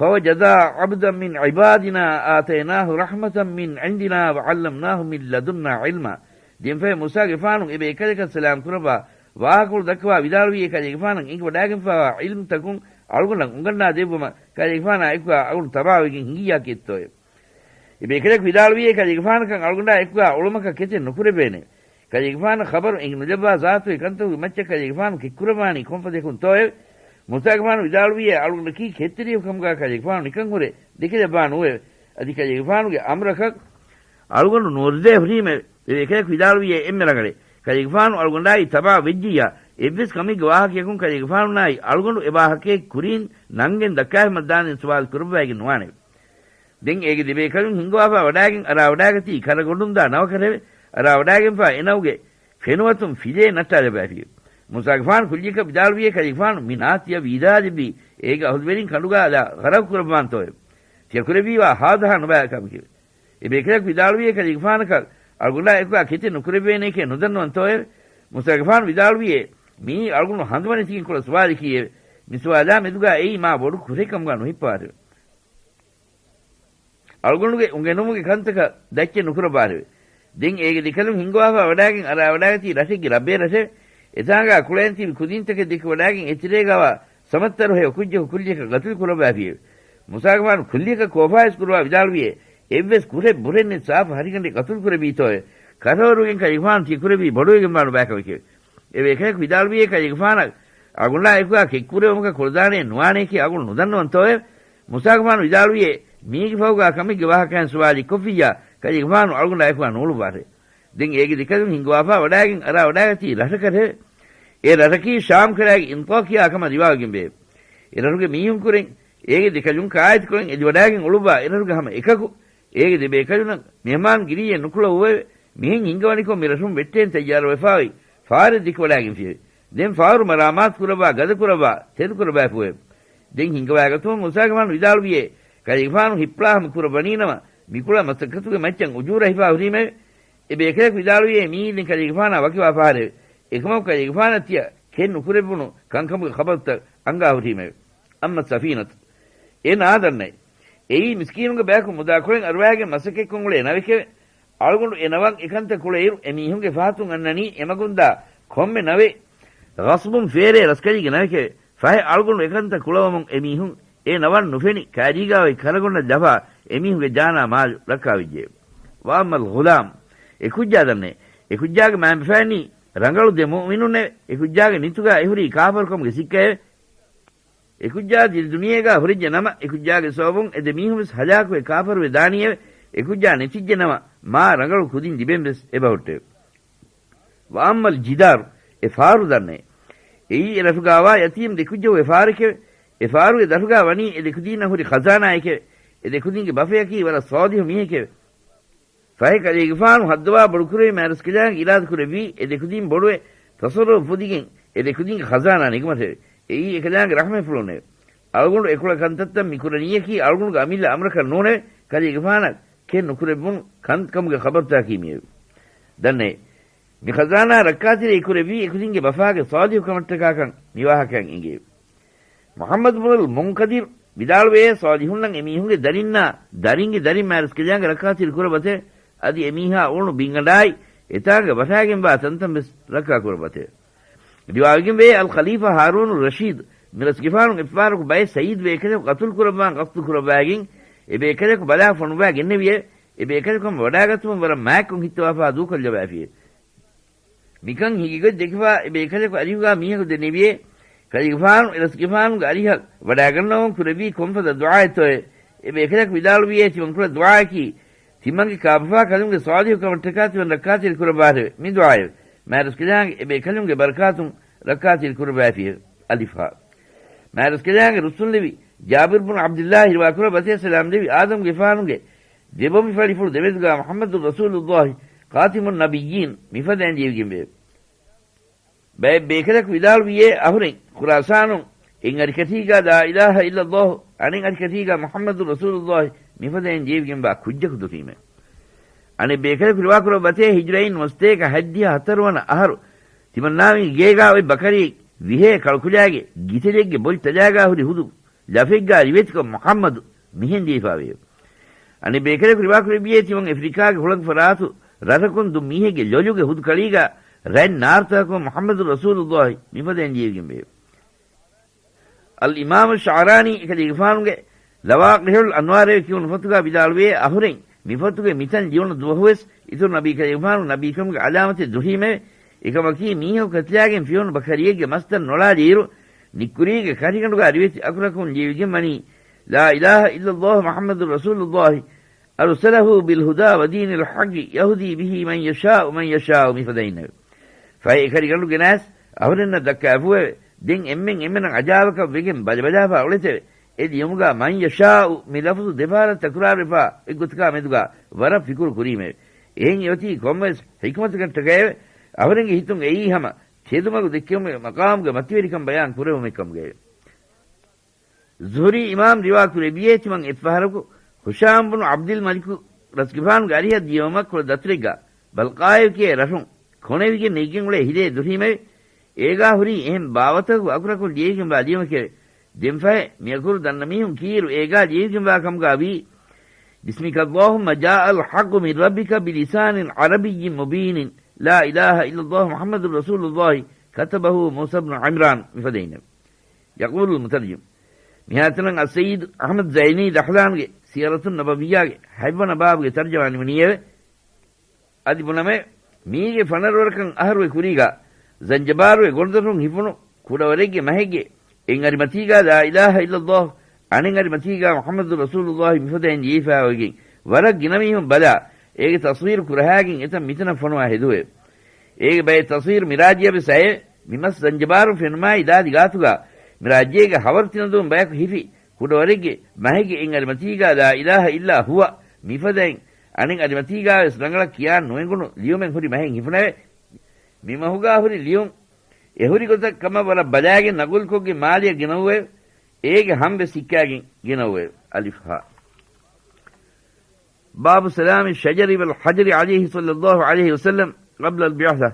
فوجدا عبدا من عبادنا آتيناه رحمة من عندنا وعلمناه من لدنا علما. ދެންފަހެ މޫސާގެފާނު އެ ބޭކަލަކަށް ސަލާމް ކުރައްވާ ވާހަކަފުޅު ދައްކަވާ ވިދާޅުވިއޭ، ކަލޭގެފާނަށް އެނގިވަޑާގެންފާވާ ޢިލްމުތަކުން އަޅުގަނޑަށް އުނގަންނާ ދެއްވުމަށް ކަލޭގެފާނާ އެކުގާ އަޅުގަނޑު ތަބާވެގެން ހިނގިއްޔާ ކީއްތޯއެވެ؟ އެބޭކަލަކު ވިދާޅުވިއޭ، ކަލޭގެފާނަކަށް އަޅުގަނޑާ އެކުގާ އުޅުމަކަށް ކެތެއް ނުކުރެވޭނެ. ކަލޭގެފާނަށް ޚަބަރު އެނގި ނުލައްވާ ޒާތުގެ ކަންތަކުގެ މައްޗަށް ކަލޭގެފާނު ކެތްކުރައްވާނީ ކޮންފަދައަކުންތޯއެވެ؟ މޫސާގެފާނު ވިދާޅުވިއޭ، އަޅުގަނޑަކީ ކެތްތެރިޔަކު ކަމުގާ ކަލޭގެފާނު ނިކަން ހުރޭ ދެކިލައްވާ ނޫއެވެ. އަދި ކަލޭގެފާނުގެ އަމުރަކަށް އަޅުގަނޑު ނުވަރުދޭ ހުރީމެވެ. އެބޭކަލަކު ވިދާޅުވިއޭ، އެންމެ ރަނގަޅޭ. ކަލޭގެފާނު އަޅުގަނޑާއި ތަބާ ވެއްޖިއްޔާ، އެއްވެސް ކަމެއްގެ ވާހަކަޔަކުން ކަލޭގެފާނުންނާއި އަޅުގަނޑު އެ ވާހަކައެއް ކުރިން ނަންގެން ދައްކާފަ މައްދާނެން ސުވާލު ކުރައްވައިގެން ނުވާނެވެ. ދެން އޭގެ ދެބޭކަލުން ހިންގަވާފާ ވަޑާގެން އަރާވަޑާގަތީ ކަރަގޮނޑުންދާ ނަވަކަށެވެ. އަރާވަޑާގެންފާ އެ ނަވުގެ ފެނުވަތުން ފިލޭ ނައްޓާލައްވައިފިއެވެ. މޫސާގެފާނު ކުއްލިއަކަށް ވިދާޅުވިއޭ، ކަލޭގެފާނު މި ނާ ތިޔަ ވީދާލެއްވީ އޭގެ އަހުލުވެރިން ކަނޑުގާލާ ޣަރަގު ކުރައްވާންތޯއެވެ؟ ތިޔަ ކުރެއްވީވާ ހާދަހާ ނުބައި ކަމެކެވެ. އެބޭކަލަކު ވިދާޅުވިއޭ، ކަލޭގެފާނަކަށް އަޅުގަނޑާ އެކުގާ ކެތެއް ނުކުރެއްވޭނެކޭ ނުދަންނަވަންތޯއެވެ؟ މޫސާގެފާނު ވިދާޅުވިއޭ، މިއީ އަޅުގަނޑު ހަނދުމަނެތިގެން ކުޅަ ސުވާލަކީއެވެ. މި ސުވާލާ މެދުގާ އެއީ މާ ބޮޑު ކުށެއް ކަމުގާ ނުހިއްޕަވާށެވެ. އަޅުގަނޑުގެ އުނގެނުމުގެ ކަންތަކަށް ދައްޗެއް ނުކުރައްވާށެވެ. ދެން އޭގެ ދެކަލުން ހިންގަވާފާ ވަޑާގެން އަރާވަޑާގަތީ ރަށެއްގެ ރަށްބޭރަށެވެ. އެތާނގާ ކުޅައިން ތިބި ކުދިންތަކެއް ދެކިވަޑާގެން އެތެރޭގާވާ ސަމައްތަރުހެޔޮ ކުއްޖަކު ކުއްލިއަކަށް ގަތުލު ކުރައްވައިފިއެވެ. މޫސާގެފާނު ކުއްލިއަކަށް ކޯފާވެސް ކުރުވާ ވިދާޅުވިއޭ، އެއްވެސް ކުށެއް ބުރެއްނެތް ސާފު ހަށިގަނޑެއް ގަތުލު ކުރެއްވީތޯއެވެ؟ ކަރަވަރުވެގެން ކަލޭގެފާނު ތިޔަ ކުރެއްވީ ބޮޑުވެގެންވާ ނުބައިކަމެކެވެ. އެބޭކަލަކު ވިދާޅުވިއޭ، ކަލޭގެފާނަށް އަޅުގަނޑާ އެކުގާ ކެތްކުރެވުމަކަށް ކުޅަދާނެއެއް ނުވާނެކީ އަޅުގަނޑު ނުދަންނަވަންތޯއެވެ؟ މޫސާގެފާނު ވިދާޅުވިއޭ، މީގެ ފަހުގާ ކަމެއްގެ ވާހަކައިން ސުވާލެއް ކޮށްފިއްޔާ، ކަލޭގެފާނު އަޅުގަނޑާ އެކުގާ ނޫޅުއްވާށެވެ. ދެން އޭގެ ދެކަލުން ހިންގަވާފާ ވަޑާގެން އަރާ ވަޑާގަތީ ރަށަކަށެވެ. އެ ރަށަކީ ޝާމް ކަރައިގެ އިންޠާކިޔާ ކަމަށް ރިވާވެގެންވެއެވެ. އެ ރަށުގެ މީހުންކުރެން އޭގެ ދެކަލުން ކާއެތިކޮޅެން އެދިވަޑާގެން އުޅުއްވާ އެ ރަށުގެ ހަމަ އެކަކު އޭގެ ދެބޭކަލުންނަށް މެހެމާން ގިރިއެއް ނުކުޅައުއެވެ. މިހެން ހިންގަވަނިކޮށް މި ރަށުން ވެއްޓޭން ތައްޔާރުވެފާއޮތް ފާރެއް ދެކިވަޑާގެންފިއެވެ. ދެން ފާރު މަރާމާތު ކުރައްވާ، ގަދަ ކުރައްވާ، ތެދު ކުރައްވާފިއެވެ. ދެން ހިންގަވާގަތުމުން މޫސާގެފާނު ވިދާޅުވިއޭ، ކަލޭގެފާނު ހިއްޕުޅާ ހަމަ ކުރައްވަނީނަމަ، މިކުޅަ މަސައްކަތުގެ މައްޗަށް އުޖޫރަ ހިފާ ހުރީމެވެ. އެ ބޭކަލަކު ވިދާޅުވިއޭ، މިއީ ދެން ކަލޭގެފާނާ ވަކިވާ ފަހަރެވެ. އެކަމަކު ކަލޭގެފާނަށް ތިޔަ ކެތް ނުކުރެއްވުނު ކަންކަމުގެ ޚަބަރުތައް އަންގާ ހުރީމެވެ. އައްމަ ސަފީނަތު، އެ ނާ ދަންނައެވެ. އެއީ މިސްކީނުންގެ ބަޔަކު މުދާކޮޅެއް އަރުވާގެން މަސައްކަތްކޮށް އުޅޭ ނަވެކެވެ. އަޅުގަނޑު އެ ނަވަށް އެކަންތައް ކުޅޭއިރު، އެމީހުންގެ ފަހަތުން އަންނަނީ އެމަގުންދާ ކޮންމެ ނަވެއް ޣަޞްބުން ފޭރޭ ރަސްކަލީގެ ނަވެކެވެ. ފަހެ އަޅުގަނޑު އެކަންތައް ކުޅަވަމުން އެމީހުން އެ ނަވަށް ނުފެނި ކައިރީގާ އޮތް ކަރަގޮނޑަށް ލަފާ އެމީހުންގެ ޖާނާ މާލު ރައްކާވެއްޖެއެވެ. ވައައްމަލް ޣުލާމް، އެ ކުއްޖާ ދަންނައެވެ. އެ ކުއްޖާގެ މައިންބަފައިންނީ ރަނގަޅު ދެ މުއުމިނުންނެވެ. އެ ކުއްޖާގެ ނިތުގާ އެހުރީ ކާފަރުކަމުގެ ސިއްކައެވެ. އެ ކުއްޖާ ދިރި ދުނިޔޭގާ ހުރެއްޖެ ނަމަ، އެ ކުއްޖާގެ ސަބަބުން އެ ދެ މީހުން ވެސް ހަލާކުވެ ކާފަރުވެ ދާނީއެވެ. އެ ކުއްޖާ ނެތިއްޖެ ނަމަ، މާ ރަނގަޅު ކުދިން ލިބެން ވެސް އެބަހުއްޓެވެ. ވައައްމަލް ޖިދާރު، އެ ފާރު ދަންނައެވެ. އެއީ އެ ރަށުގާވާ ޔަތީމް ދެ ކުއްޖަކުގެ ފާރެކެވެ. އެ ފާރުގެ ދަށުގާ ވަނީ އެ ދެ ކުދީންނަށް ހުރި ޚަޒާނާއެކެވެ. އެ ދެ ކުދިންގެ ބަފަޔަކީ ވަރަށް ޞާލިޙު މީހެކެވެ. ފަހެ ކަލޭގެފާނު ހައްދަވާ ބޮޑުކުރެވި މާތްރަސްކަލާނގެ އިރާދަކުރެއްވީ އެ ދެ ކުދިން ބޮޑުވެ ތަޞައްރަފު ފުދިގެން އެ ދެ ކުދިންގެ ޚަޒާނާ ނެގުމަށެވެ. އެއީ އެކަލާނގެ ރަޙްމަތްފުޅުންނެވެ. އަޅުގަނޑު އެކުޅަ ކަންތައްތައް މި ކުރަނީއަކީ އަޅުގަނޑުގެ އަމިއްލަ އަމުރަކަށް ނޫނެވެ. ކަލޭގެފާނަށް ކެތް ނުކުރެއްވުނު ކަންކަމުގެ ޚަބަރުތަކަކީ މިއެވެ. ދަންނައެވެ. މި ޚަޒާނާ ރައްކާތެރި ކުރެއްވީ އެކުދިންގެ ބަފާގެ ޞާލިޙު ކަމަށްޓަކާކަން މި ވާހަކައިން އެނގެއެވެ. މުޙައްމަދު ބުނުލް މުންކަދިރު ވިދާޅުވޭ، ޞާލިޙުންނަށް އެމީހުންގެ ދަރިންނާ ދަރިންގެ ދަރިން މާތްރަސްކަލާނގެ ރައްކާތެރި ކުރައްވަތެވެ. އަދި އެމީހާ އުޅުނު ބިންގަނޑާއި އެތާނގަ ބަށާގެންވާ ތަންތަން ވެސް ރައްކާ ކުރައްވަތެވެ. ރިވާވެގެންވޭ، އަލް ޚަލީފާ ހާރޫނު ރަޝީދު މި ރަސްގެފާނު އެއްފަހަރަކު ބައެއް ސައީދު ބޭކަލަކު ޤަތުލު ކުރައްވާން ޤަޞްދު ކުރައްވައިގެން އެ ބޭކަލަކު ބަލާ ފޮނުއްވާ ގެންނެވިއެވެ. އެ ބޭކަލަކު ހަމަ ވަޑާގަތުމުން ވަރަށް މާތްކޮށް ހިއްތަވާފާ ދޫކޮށްލަވައިފިއެވެ. މިކަން ހިނގިގޮތް ދެކިފާ އެ ބޭކަލަކު އަރިހުގާ މީހަކު ދެންނެވިއޭ، ކަލޭގެފާނު އެ ރަސްގެފާނުގެ އަރިހަށް ވަޑާގަންނަވަމުން ކުރެއްވީ ކޮންފަދަ ދުޢާއެއްތޯއޭ؟ އެ ބޭކަލަކު ވިދާޅުވިއޭ، ތިމަން ކުޅަ ދުޢާއަކީ، ތިމަންގެ ކާބަފާ ކަލުންގެ ޞާލިޙު ކަމަށްޓަކާ ތިމަން ރައްކާތެރި ކުރައްވާށެވެ. މި ދުޢާއެވެ. މާތްރަސްކަލާނގެ އެ ބޭކަލުންގެ ބަރަކާތުން ރައްކާތެރި ކުރައްވައިފިއެވެ. އަލިފް ހާ. މާތްރަސްކަލާނގެ ރުއްސުންލެވި ޖާބިރު ބުނު ޢަބްދިއްލާހި ރިވާކުރައްވަތޭ، ސަލާމް ލެވި އާދަމްގެފާނުގެ ދެބޮނބިފަޅިފުޅު ދެމެދުގާ މުޙައްމަދު ރަސޫލުއްލާހި ޚާތިމުއް ނަބިއްޔީން މިފަދައިން ލިޔެވިގެންވެއެވެ. ބައެއް ބޭކަލަކު ވިދާޅުވިއޭ، އަހުރެން ޚުރާސާނުން އެއް އަރިކަށީގާ ލާ އިލާހަ އިއްލައްލާހު، އަނެއް އަރިކަށީގާ މުޙައްމަދު ރަސޫލުއްލާހި މިފަދައިން ލިޔެވިގެންވާ ކުއްޖަކު ދޮށީމެވެ. އަނެއް ބޭކަލަކު ރިވާކުރައްވަތޭ، ހިޖުރައިން ނުވަސަތޭކަ ހަތްދިހަ ހަތަރުވަނަ އަހަރު ތިމަންނާމީގެ ގޭގާ އޮތް ބަކަރިއެއް ވިހޭ ކަޅުކުލައިގެ ގިތެލެއްގެ ބޮލި ތަލާގާ ހުރި ހުދު ލަފެއްގާ ރިވެތިކޮށް މުޙައްމަދު މިހެން ލިޔެފާވެއެވެ. އަނެއް ބޭކަލަކު ރިވާކުރެއްވިއޭ، ތިމަން އެފްރިކާގެ ހުޅަނގު ފަރާތު ރަށަކުން ދުށް މީހެއްގެ ލޮލުގެ ހުދު ކަޅީގާ ރަތް ނާރުތަކަކުން މުޙައްމަދު ރަސޫލުﷲ މިފަދައިން ލިޔެވިގެންވެއެވެ. އަލްއިމާމު ޝަޢުރާނީ އެކަލޭގެފާނުގެ ލަވާޤިޢުލް އަންވާރޭ ކިޔުނު ފޮތުގަ ވިދާޅުވޭ، އަހުރެން މިފޮތުގެ މިތަން ލިޔުނު ދުވަހުވެސް އިތުރު ނަބީ ކަލޭގެފާނު ނަބީކަމުގެ ޢަލާމަތެއް ދުށީމެވެ. އެކަމަކީ، މީހަކު ކަތިލާގެން ފިޔަވަނު ބަކަރިއެއްގެ މަސްތައް ނޮޅާލިއިރު، ނިއްކުރީގެ ކަށިގަނޑުގަ ރިވެތި އަކުރަކުން ލިޔެވިގެން ވަނީ، لا إله إلا الله محمد رسول الله أرسله بالهدى ودين الحق يهدي به من يشاء من يشاء މިފަދައިންނެވެ. ފަހެ އެކަށިގަނޑު ގެނައިސް އަހުރެންނަށް ދައްކާފޫއެވެ. ދެން އެންމެން އެންމެނަށް އަޖާބަކަށް ވެގެން ބަލަބަލާފަ އުޅެތެވެ. އެ ލިޔުމުގަ من يشاء މި ލަފުޒު ދެފަހަރަށް ތަކުރާރުވެފަ އެއްގޮތަކާ މެދުގަ ވަރަށް ފިކުރު ކުރީމެވެ. އެހެން އެއޮތީ ކޮންމެވެސް ޙިކްމަތަކަށްޓަކައެވެ. އަހުރެންގެ ހިތުން އެއީ ހަމަ ތެދުމަގު ދެއްކެވުމުގެ މަޤާމުގެ މަތިވެރިކަން ބަޔާން ކުރެވުމެއް ކަމުގައެވެ. ޒުހުރީ އިމާމް ރިވާ ކުރެއްވިޔޭ ތިމަން އެއްފަހަރަކު ހުޝާމް ބުނު ޢަބްދިލް މަލިކު ރަސްގެފާނުގެ އަރިހަށް ދިޔަވުމަށް ކުޅަ ދަތުރެއްގަ ބަލްޤާއި ކިޔޭ ރަށުން ކޮނެވިގެން ނެތްގެން އުޅޭ ހިލޭ ދުށީމެވެ. އޭގާ ހުރީ އެހެން ބާވަތަކު އަކުރަކުން ލިޔެވިގެންވާ ލިޔުމެކެވެ. ދެންފަހެ މިއަކުރު ދަންނަ މީހުން ކީއިރު އޭގާ ލިޔެވިގެންވާ ކަމުގާ ވީ، بسمك اللهم جاء الحق من ربك بلسان عربي مبين لا إله إلا الله محمد رسول الله كتبه موسى بن عمران މިފަދައިންނެވެ. ޔަޤޫލުލް މުތަރްޖިމް. މިހާތަނަށް އައްސައްޔިދު އަޙްމަދު ޒައިނީ ދަޙްލާންގެ ސިޔަރަތުން ނަބަވިއްޔާގެ ހަތްވަނަ ބާބުގެ ތަރްޖަމާ ނިމުނީއެވެ. އަދި ބުނަމޭ، މީގެ ފަނަރަވަރަކަށް އަހަރުގެ ކުރީގާ ޒަންޖަބާރުގެ ގޮނޑުދޮށުން ހިފުނު ކުޑަވަރެއްގެ މަހެއްގެ އެއް އަރިމަތީގާ ލާ އިލާހަ އިއްލައްލާހު، އަނެއް އަރިމަތީގާ މުޙައްމަދު ރަސޫލުއްލާހި މިފަދައިން ލިޔެފާވެގެން ވަރަށް ގިނަ މީހުން ބަލާ، އޭގެ ތަޞްވީރު ކުރަހާގެން އެތަން މިތަނަށް ފޮނުވާ ހެދުވެ. އޭގެ ބައެއް ތަޞްވީރު މިރާއްޖެއަށް ވެސް އައެވެ. މި މަސް ޒަންޖަބާރުން ފެނުމާއި ދާދި ގާތުގާ މި ރާއްޖޭގެ ހަވަރު ތިނަދޫން ބަޔަކު ހިފި ކުޑަވަރެއްގެ މަހެއްގެ އެއް އަރިމަތީގާ ލާ އިލާހަ އިއްލާ ހުވަ މިފަދައިން އަނެއް އަރިމަތީގާވެސް ރަނގަޅަށް ކިޔާން ނުއެނގުނު ލިޔުމެއް ހުރި މަހެއް ހިފުނެވެ. މި މަހުގާ ހުރި ލިޔުން އެހުރި ގޮތަށް ކަމަށް ވަރަށް ބަލާގެން ނަގުލްކޮށްގެން މާލެއަށް ގެނައުއެވެ. އޭގެ ހަމްވެސް ހިއްކާގެން ގެނައުއެވެ. އަލިފް ހާ. باب سلام الشجر والحجر عليه صلى الله عليه وسلم قبل البعثة.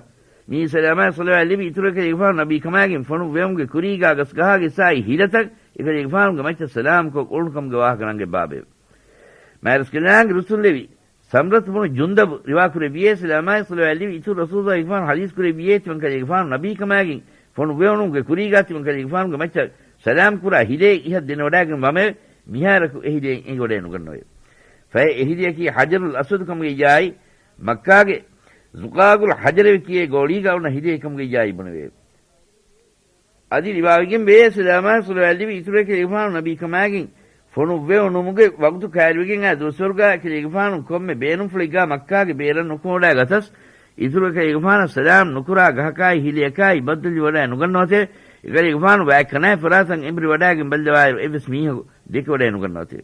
މީ ސަލާމާއި ޞަލަވާތް ލިބި އިތުރު ކަލޭގެފާނު ނަބީކަމާގެން ފޮނުއްވެވުމުގެ ކުރީގާ ގަސްގަހާގެ ސާއި ހިލަތައް އެކަލޭގެފާނުގެ މައްޗަށް ސަލާމްކޮށް އުޅުނުކަމުގެ ވާހަކަ ނަންގެ ބާބެވެ. މާތްރަސްކަލާނގެ ރުއްސުންލެވި ސަމްރަތު ބުނު ޖުންދަބު ރިވާކުރެއްވިޔޭ، ސަލާމާއި ޞަލަވާތް ލިބި އިތުރު ރަސޫލުއްލާހިގެފާނު ޙަދީޘް ކުރެއްވިޔޭ، ތިމަންކަލޭގެފާނު ނަބީކަމާގެން ފޮނުއްވެވުނުގެ ކުރީގާ ތިމަންކަލޭގެފާނުގެ މައްޗަށް ސަލާމް ކުރާ ހިލޭ އިހަށް ދެނެވަޑާގެން ވަމެވެ. މިހާރަކު އެ ހިލޭ އެނގިވަޑައެއް ނުގަންނަވެ. ފަހެ އެ ހިލެއަކީ ޙަޖަރުލް އަސްވަދު ކަމުގައި ޖާއި، މައްކާގެ ޒުޤާގުލް ޙަޖަރެވެ ކިޔޭ ގޯޅީގާ އުނަ ހިލޭ ކަމުގައި ޖާއި ބުނެވެ. އަދި ރިވާވެގެން ވޭ، ސަލާމާއި ޞަލަވާތް ލިބި އިތުރު ކަލޭގެފާނު ނަބީކަމާގެން ފޮނުއްވެވުނުމުގެ ވަގުތު ކައިރިވެގެން އާ ދުވަސްވަރުގާ ކަލޭގެފާނު ކޮންމެ ބޭނުންފުޅެއްގާ މައްކާގެ ބޭރަށް ނުކުމެވަޑާ ގަތަސް، އިތުރު ކަލޭގެފާނަށް ސަލާމް ނުކުރާ ގަހަކާއި ހިލެއަކާއި ބައްދަލުވެވަޑައި ނުގަންނަވަތެވެ. އެކަލޭގެފާނު ވާތްކަނާތް ފަރާތަށް އެނބުރިވަޑާގެން ބައްލަވާއިރު އެއްވެސް މީހަކު ދެކެވަޑައި ނުގަންނަވަތެވެ.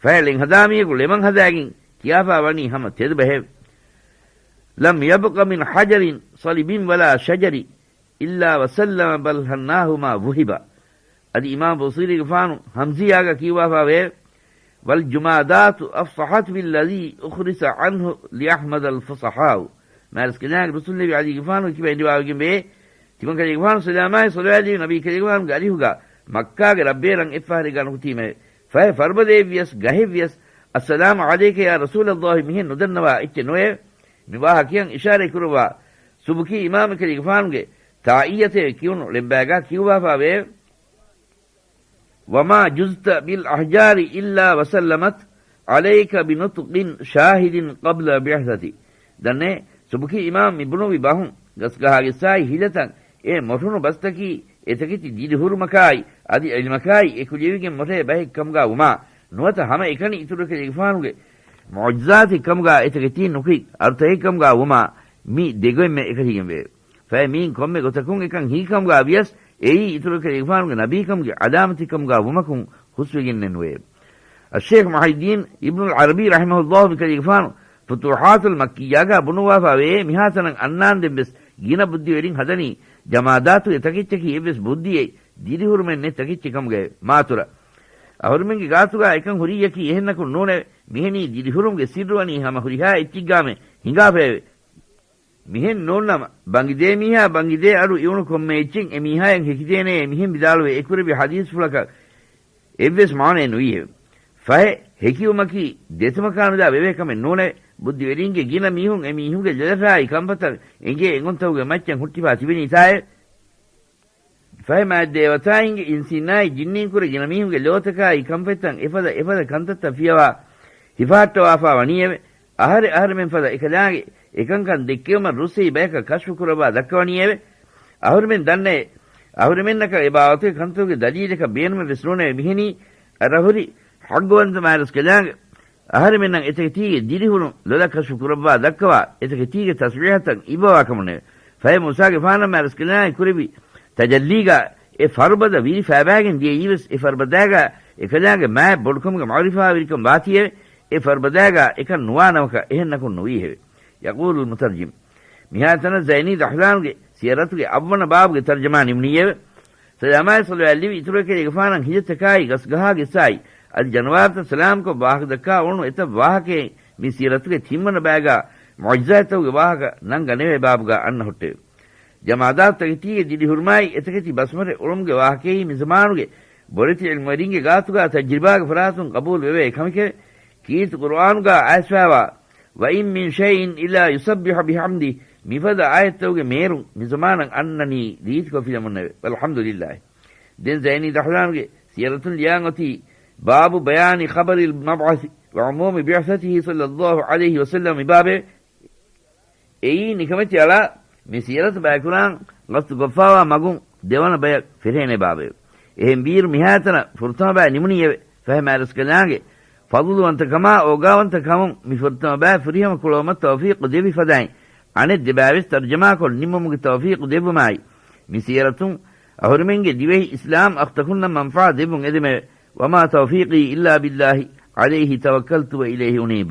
ފަހެ ޅެން ހަދާ މީހަކު ޅެމަން ހަދާގެން ކިޔާފާ ވަނީ ހަމަ ތެދު ބަހެވެ. لم يبق من حجر صلب ولا شجر إلا وسلم بل هناه ما وهب. އަދި އިމާމް ބޫސީރީގެފާނު ހަމްޒިޔާގަ ކިޔުވާފާވެއެވެ. والجمادات أفصحت بالذي أخرس عنه ليحمد الفصحاء. މާތްރަސްކަލާނގެ ރުއްސުންލެވި ޢަލީގެފާނު ކިބައިން ރިވާވެގެންވޭ. ތިމަންކަލޭގެފާނު ސަލާމާއި ޞަލަވާތް ލިބި ނަބީކަލޭގެފާނުގެ އަރިހުގާ މައްކާގެ ރަށްބޭރަށް އެއްފަހަރެއްގާ ނުކުތީމެވެ. ފަހެ ފަރުބަދައެއްވިޔަސް ގަހެއްވިޔަސް، السلام عليك يا رسول الله މިހެން ނުދަންނަވާ އެއްޗެއް ނުވެއެވެ. މި ވާހަކައަށް އިޝާރަތް ކުރައްވާ ސުބުކީ އިމާމް ކަލޭގެފާނުގެ ތާއިއްޔަތެވެ ކިޔުނު ޅެއްބާގާ ކިޔުއްވާފާވެއެވެ. وما جزت بالأحجار إلا وسلمت عليك بنطق شاهد قبل بعثتي. ދަންނޭ، ސުބުކީ އިމާމް މި ބުނުއްވި ބަހުން ގަސްގަހާގެ ސާއި ހިލަތައް އެ މޮށުނު ބަސްތަކީ އެތަކެތި ދިރިހުރުމަކާއި އަދި ޢިލްމަކާއި އެކުލެވިގެން މޮށޭ ބަހެއް ކަމުގާ ވުމާ ނުވަތަ ހަމައެކަނި އިތުރު ކަލޭގެފާނުގެ މުޢުޖިޒާތެއް ކަމުގާ އެތަކެތީން ނުކުތް އަރުތަކެއް ކަމުގާ ވުމާ މި ދެގޮތްމެ އެކަށީގެންވެއެވެ. ފަހެ މީން ކޮންމެ ގޮތަކުން އެކަން ހީކަމުގާ ވިޔަސް އެއީ އިތުރު ކަލޭގެފާނުގެ ނަބީކަމުގެ ޢަލާމަތެއް ކަމުގާ ވުމަކުން ހުސްވެގެންނެއް ނުވެއެވެ. އައްޝޭޚް މުޙައްޔިއްދީން އިބްނުލް ޢަރަބީ ރަޙިމަހުﷲ މިކަލޭގެފާނު ފުތޫޙާތުލް މައްކިއްޔާގާ ބުނުއްވާފާވެއޭ، މިހާތަނަށް އަންނާންދެން ވެސް ގިނަ ބުއްދިވެރިން ހަދަނީ ޖަމާދާތުގެ ތަކެއްޗަކީ އެއްވެސް ބުއްދިއެއް ދިރިހުރުމެއް ނެތް ތަކެއްޗެއް ކަމުގައެވެ. މާތުރަ އަހުރުމެންގެ ގާތުގާ އެކަން ހުރިއްޔަކީ އެހެންނަކުން ނޫނެވެ. މިހެނީ ދިރިހުރުމުގެ ސިއްރު ވަނީ ހަމަ ހުރިހާ އެއްޗެއްގާމެ ހިނގާފައެވެ. މިހެން ނޫންނަމަ، ބަނގިދޭ މީހާ ބަނގިދޭ އަޑު އިވުނު ކޮންމެ އެއްޗެއް އެ މީހާޔަށް ހެކިދޭނޭ މިހެން ވިދާޅުވެ އެކުރެއްވި ޙަދީޘްފުޅަކަށް އެއްވެސް މާނައެއް ނުވީއެވެ. ފަހެ، ހެކިވުމަކީ ދެތިމަކާނުލާ ވެވޭ ކަމެއް ނޫނެވެ. ބުއްދިވެރިންގެ ގިނަ މީހުން އެ މީހުންގެ ލޮލަށާއި ކަންފަތަށް އެނގޭ އެނގުންތަކުގެ މައްޗަށް ހުއްޓިފާ ތިބެނީތާއެވެ. ފަހެ މާތް ދޭވަތާއިންގެ އިންސީންނާއި ޖިންނީންކުރެ ގިނަ މީހުންގެ ލޯތަކާއި ކަންފަތަށް އެފަދަ އެފަދަ ކަންތައްތައް ފިޔަވާ ހިފަހައްޓަވާފާ ވަނީއެވެ. އަހަރެއް އަހަރެމެން ފަދަ އެކަލާނގެ އެކަންކަން ދެއްކެވުމަށް ރުއްސެވި ބަޔަކަށް ކަޝްފު ކުރައްވާ ދައްކަވަނީއެވެ. އަހުރެމެން ދަންނައޭ، އަހުރެމެންނަކަށް އެ ބާވަތުގެ ކަންތަކުގެ ދަލީލަކަށް ބޭނުމެއް ވެސް ނޫނެވެ. މިހެނީ އަރަހުރި ޙައްގުވަންތަ މާތްރަސްކަލާނގެ އަހަރެމެންނަށް އެތަކެތީގެ ދިރިހުރުން ލޮލަށް ކަޝްފު ކުރައްވާ ދައްކަވާ، އެތަކެތީގެ ތަސްބީޙަތައް އިއްވަވާ ކަމުންނެވެ. ފަހެ މޫސާގެފާނަށް މާތްރަސްކަލާނގެ ކުރެއްވި ތަޖައްލީގަ އެ ފަރުބަދަ ވިރި ފައިބައިގެން ދިޔައީވެސް އެ ފަރުބަދައިގަ އެކަލާނގެ މާތް ބޮޑުކަމުގެ މަޢުރިފާވެރިކަން ވާތީއެވެ. އެ ފަރުބަދައިގަ އެކަން ނުވާ ނަމަކަށް އެހެން ނަކުން ނުވީހެވެ. ޔަޤޫލުލް މުތަރްޖިމް. މިހާތަނަށް ޒައިނީ ދަޙްލާނުގެ ސިޔަރަތުގެ އަށްވަނަ ބާބުގެ ތަރްޖަމާ ނިމުނީއެވެ. ސަލާމާއި ޞަލަވާތް ލިބި އިތުރު އެކަލޭގެފާނަށް ހިލަތަކާއި ގަސްގަހާގެއްސާއި އަދި ޖަނަވާރުތައް ސަލާމްކޮށް ވާހަކަދައްކާ އުޅުނު އެތައް ވާހަކައެއް މި ސިޔަރަތުގެ ތިންވަނަ ބައިގާ މުޢުޖިޒާތްތަކުގެ ވާހަކަ ނަންގަނެވޭ ބާބުގާ އަންނަ ހުއްޓެވެ. ޖަމާދާތުތަކެތީގެ ދިރިހުރުމާއި އެތަކެތި ބަސްމަރެއް އުޅުމުގެ ވާހަކައީ މިޒަމާނުގެ ބޮޑެތި ޢިލްމުވެރިންގެ ގާތުގާ ތަޖްރިބާގެ ފަރާތުން ޤަބޫލު ވެވޭ ކަމެކެވެ. ކީރިތި ޤުރުއާނުގާ އައިސްފައިވާ، "وَإِن مِّن شَيْءٍ إِلَّا يُسَبِّحُ بِحَمْدِهِ" މިފަދަ އާޔަތްތަކުގެ މޭރުން މިޒަމާނަށް އަންނަނީ ރީތިކޮށްފިލަމުންނެވެ. ވަލްޙަމްދުލިއްލާހި. ދެން ޒައިނީ ދަޙްލާނުގެ ސިޔަރަތުން ލިޔާން އޮތީ، بَابُ بَيَانِ خَبَرِ الْمَبْعَثِ وَعُمُومِ بِعْثَتِهِ صَلَّى اللَّهُ عَلَيْهِ وَسَلَّمَ މި ބާބެވެ. އެއީ ނިކަމެތި އަޅާ މި ސިޔަރަތު ބަޔަކުރާން ގަސްތުކޮށްފާވާ މަގުން ދެވަނަ ބަޔަށް ފެށޭނެ ބާބެވެ. އެހެންވީއިރު މިހާތަނަށް ފުރަތަމަ ބައި ނިމުނީއެވެ. ފަހެ މާތްރަސްކަލާނގެ ފަޟުލުވަންތަކަމާ އޯގާވަންތަކަމުން މި ފުރަތަމަ ބައި ފުރިހަމަ ކުޅައުމަށް ތައުފީޤު ދެއްވި ފަދައިން، އަނެއް ދެބައިވެސް ތަރްޖަމާކޮށް ނިންމުމުގެ ތައުފީޤު ދެއްވުމާއި، މި ސިޔަރަތުން އަހުރެމެންގެ ދިވެހި އިސްލާމް އަޚްތަކުންނަށް މަންފާ ދެއްވުން އެދެމެވެ. وَمَا تَوْفِيقِي إِلَّا بِاللَّهِ عَلَيْهِ تَوَكَّلْتُ وَإِلَيْهِ أُنِيبُ.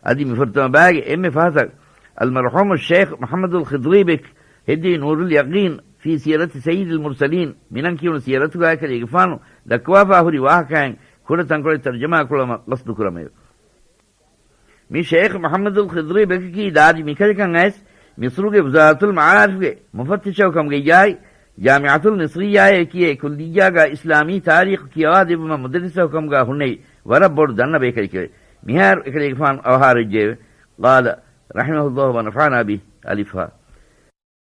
އަދި މި ފުރަތަމަ ބައިގެ އެންމެ ފަހަތަށް އަލްމަރްޙޫމު ޝޭޚް މުޙައްމަދުލް ޚިޟްރީ ބެކް ހެއްދެވި ނޫރުލް ޔަޤީން ފީ ސީރަތި ސައްޔިދިލް މުރްސަލީން މިނަން ކިޔުނު ސިޔަރަތުގާ އެކަލޭގެފާނު ދައްކަވާފާ ހުރި ވާހަކައިން ކުޑަ ތަންކޮޅެއް ތަރްޖަމާ ކުޅަމަށް ގަސްދު ކުރަމެވެ. މި ޝޭޚް މުޙައްމަދުލް ޚިޟްރީ ބެކަކީ ދާދި މިކަލަކަށް އައިސް، މިޞްރުގެ ވުޒާރަތުލް މަޢާރިފްގެ މުފައްތިޝަކު ކަމުގައްޔާއި، ޖާމިޢަތުލް މިޞްރިއްޔާއޭ ކިޔޭ ކުއްލިއްޔާގާ އިސްލާމީ ތާރީޚު ކިޔަވާ ދެއްވުމަށް މުދައްރިސަކު ކަމުގާ ހުންނެވި ވަރަށް ބޮޑު ދަންނަ ބޭކަލެކެވެ. މިހާރު އެކަލޭގެފާނު އަވަހާރައްޖެއެވެ. قال رحمه الله ونفعنا به. އަލިފް ހާ.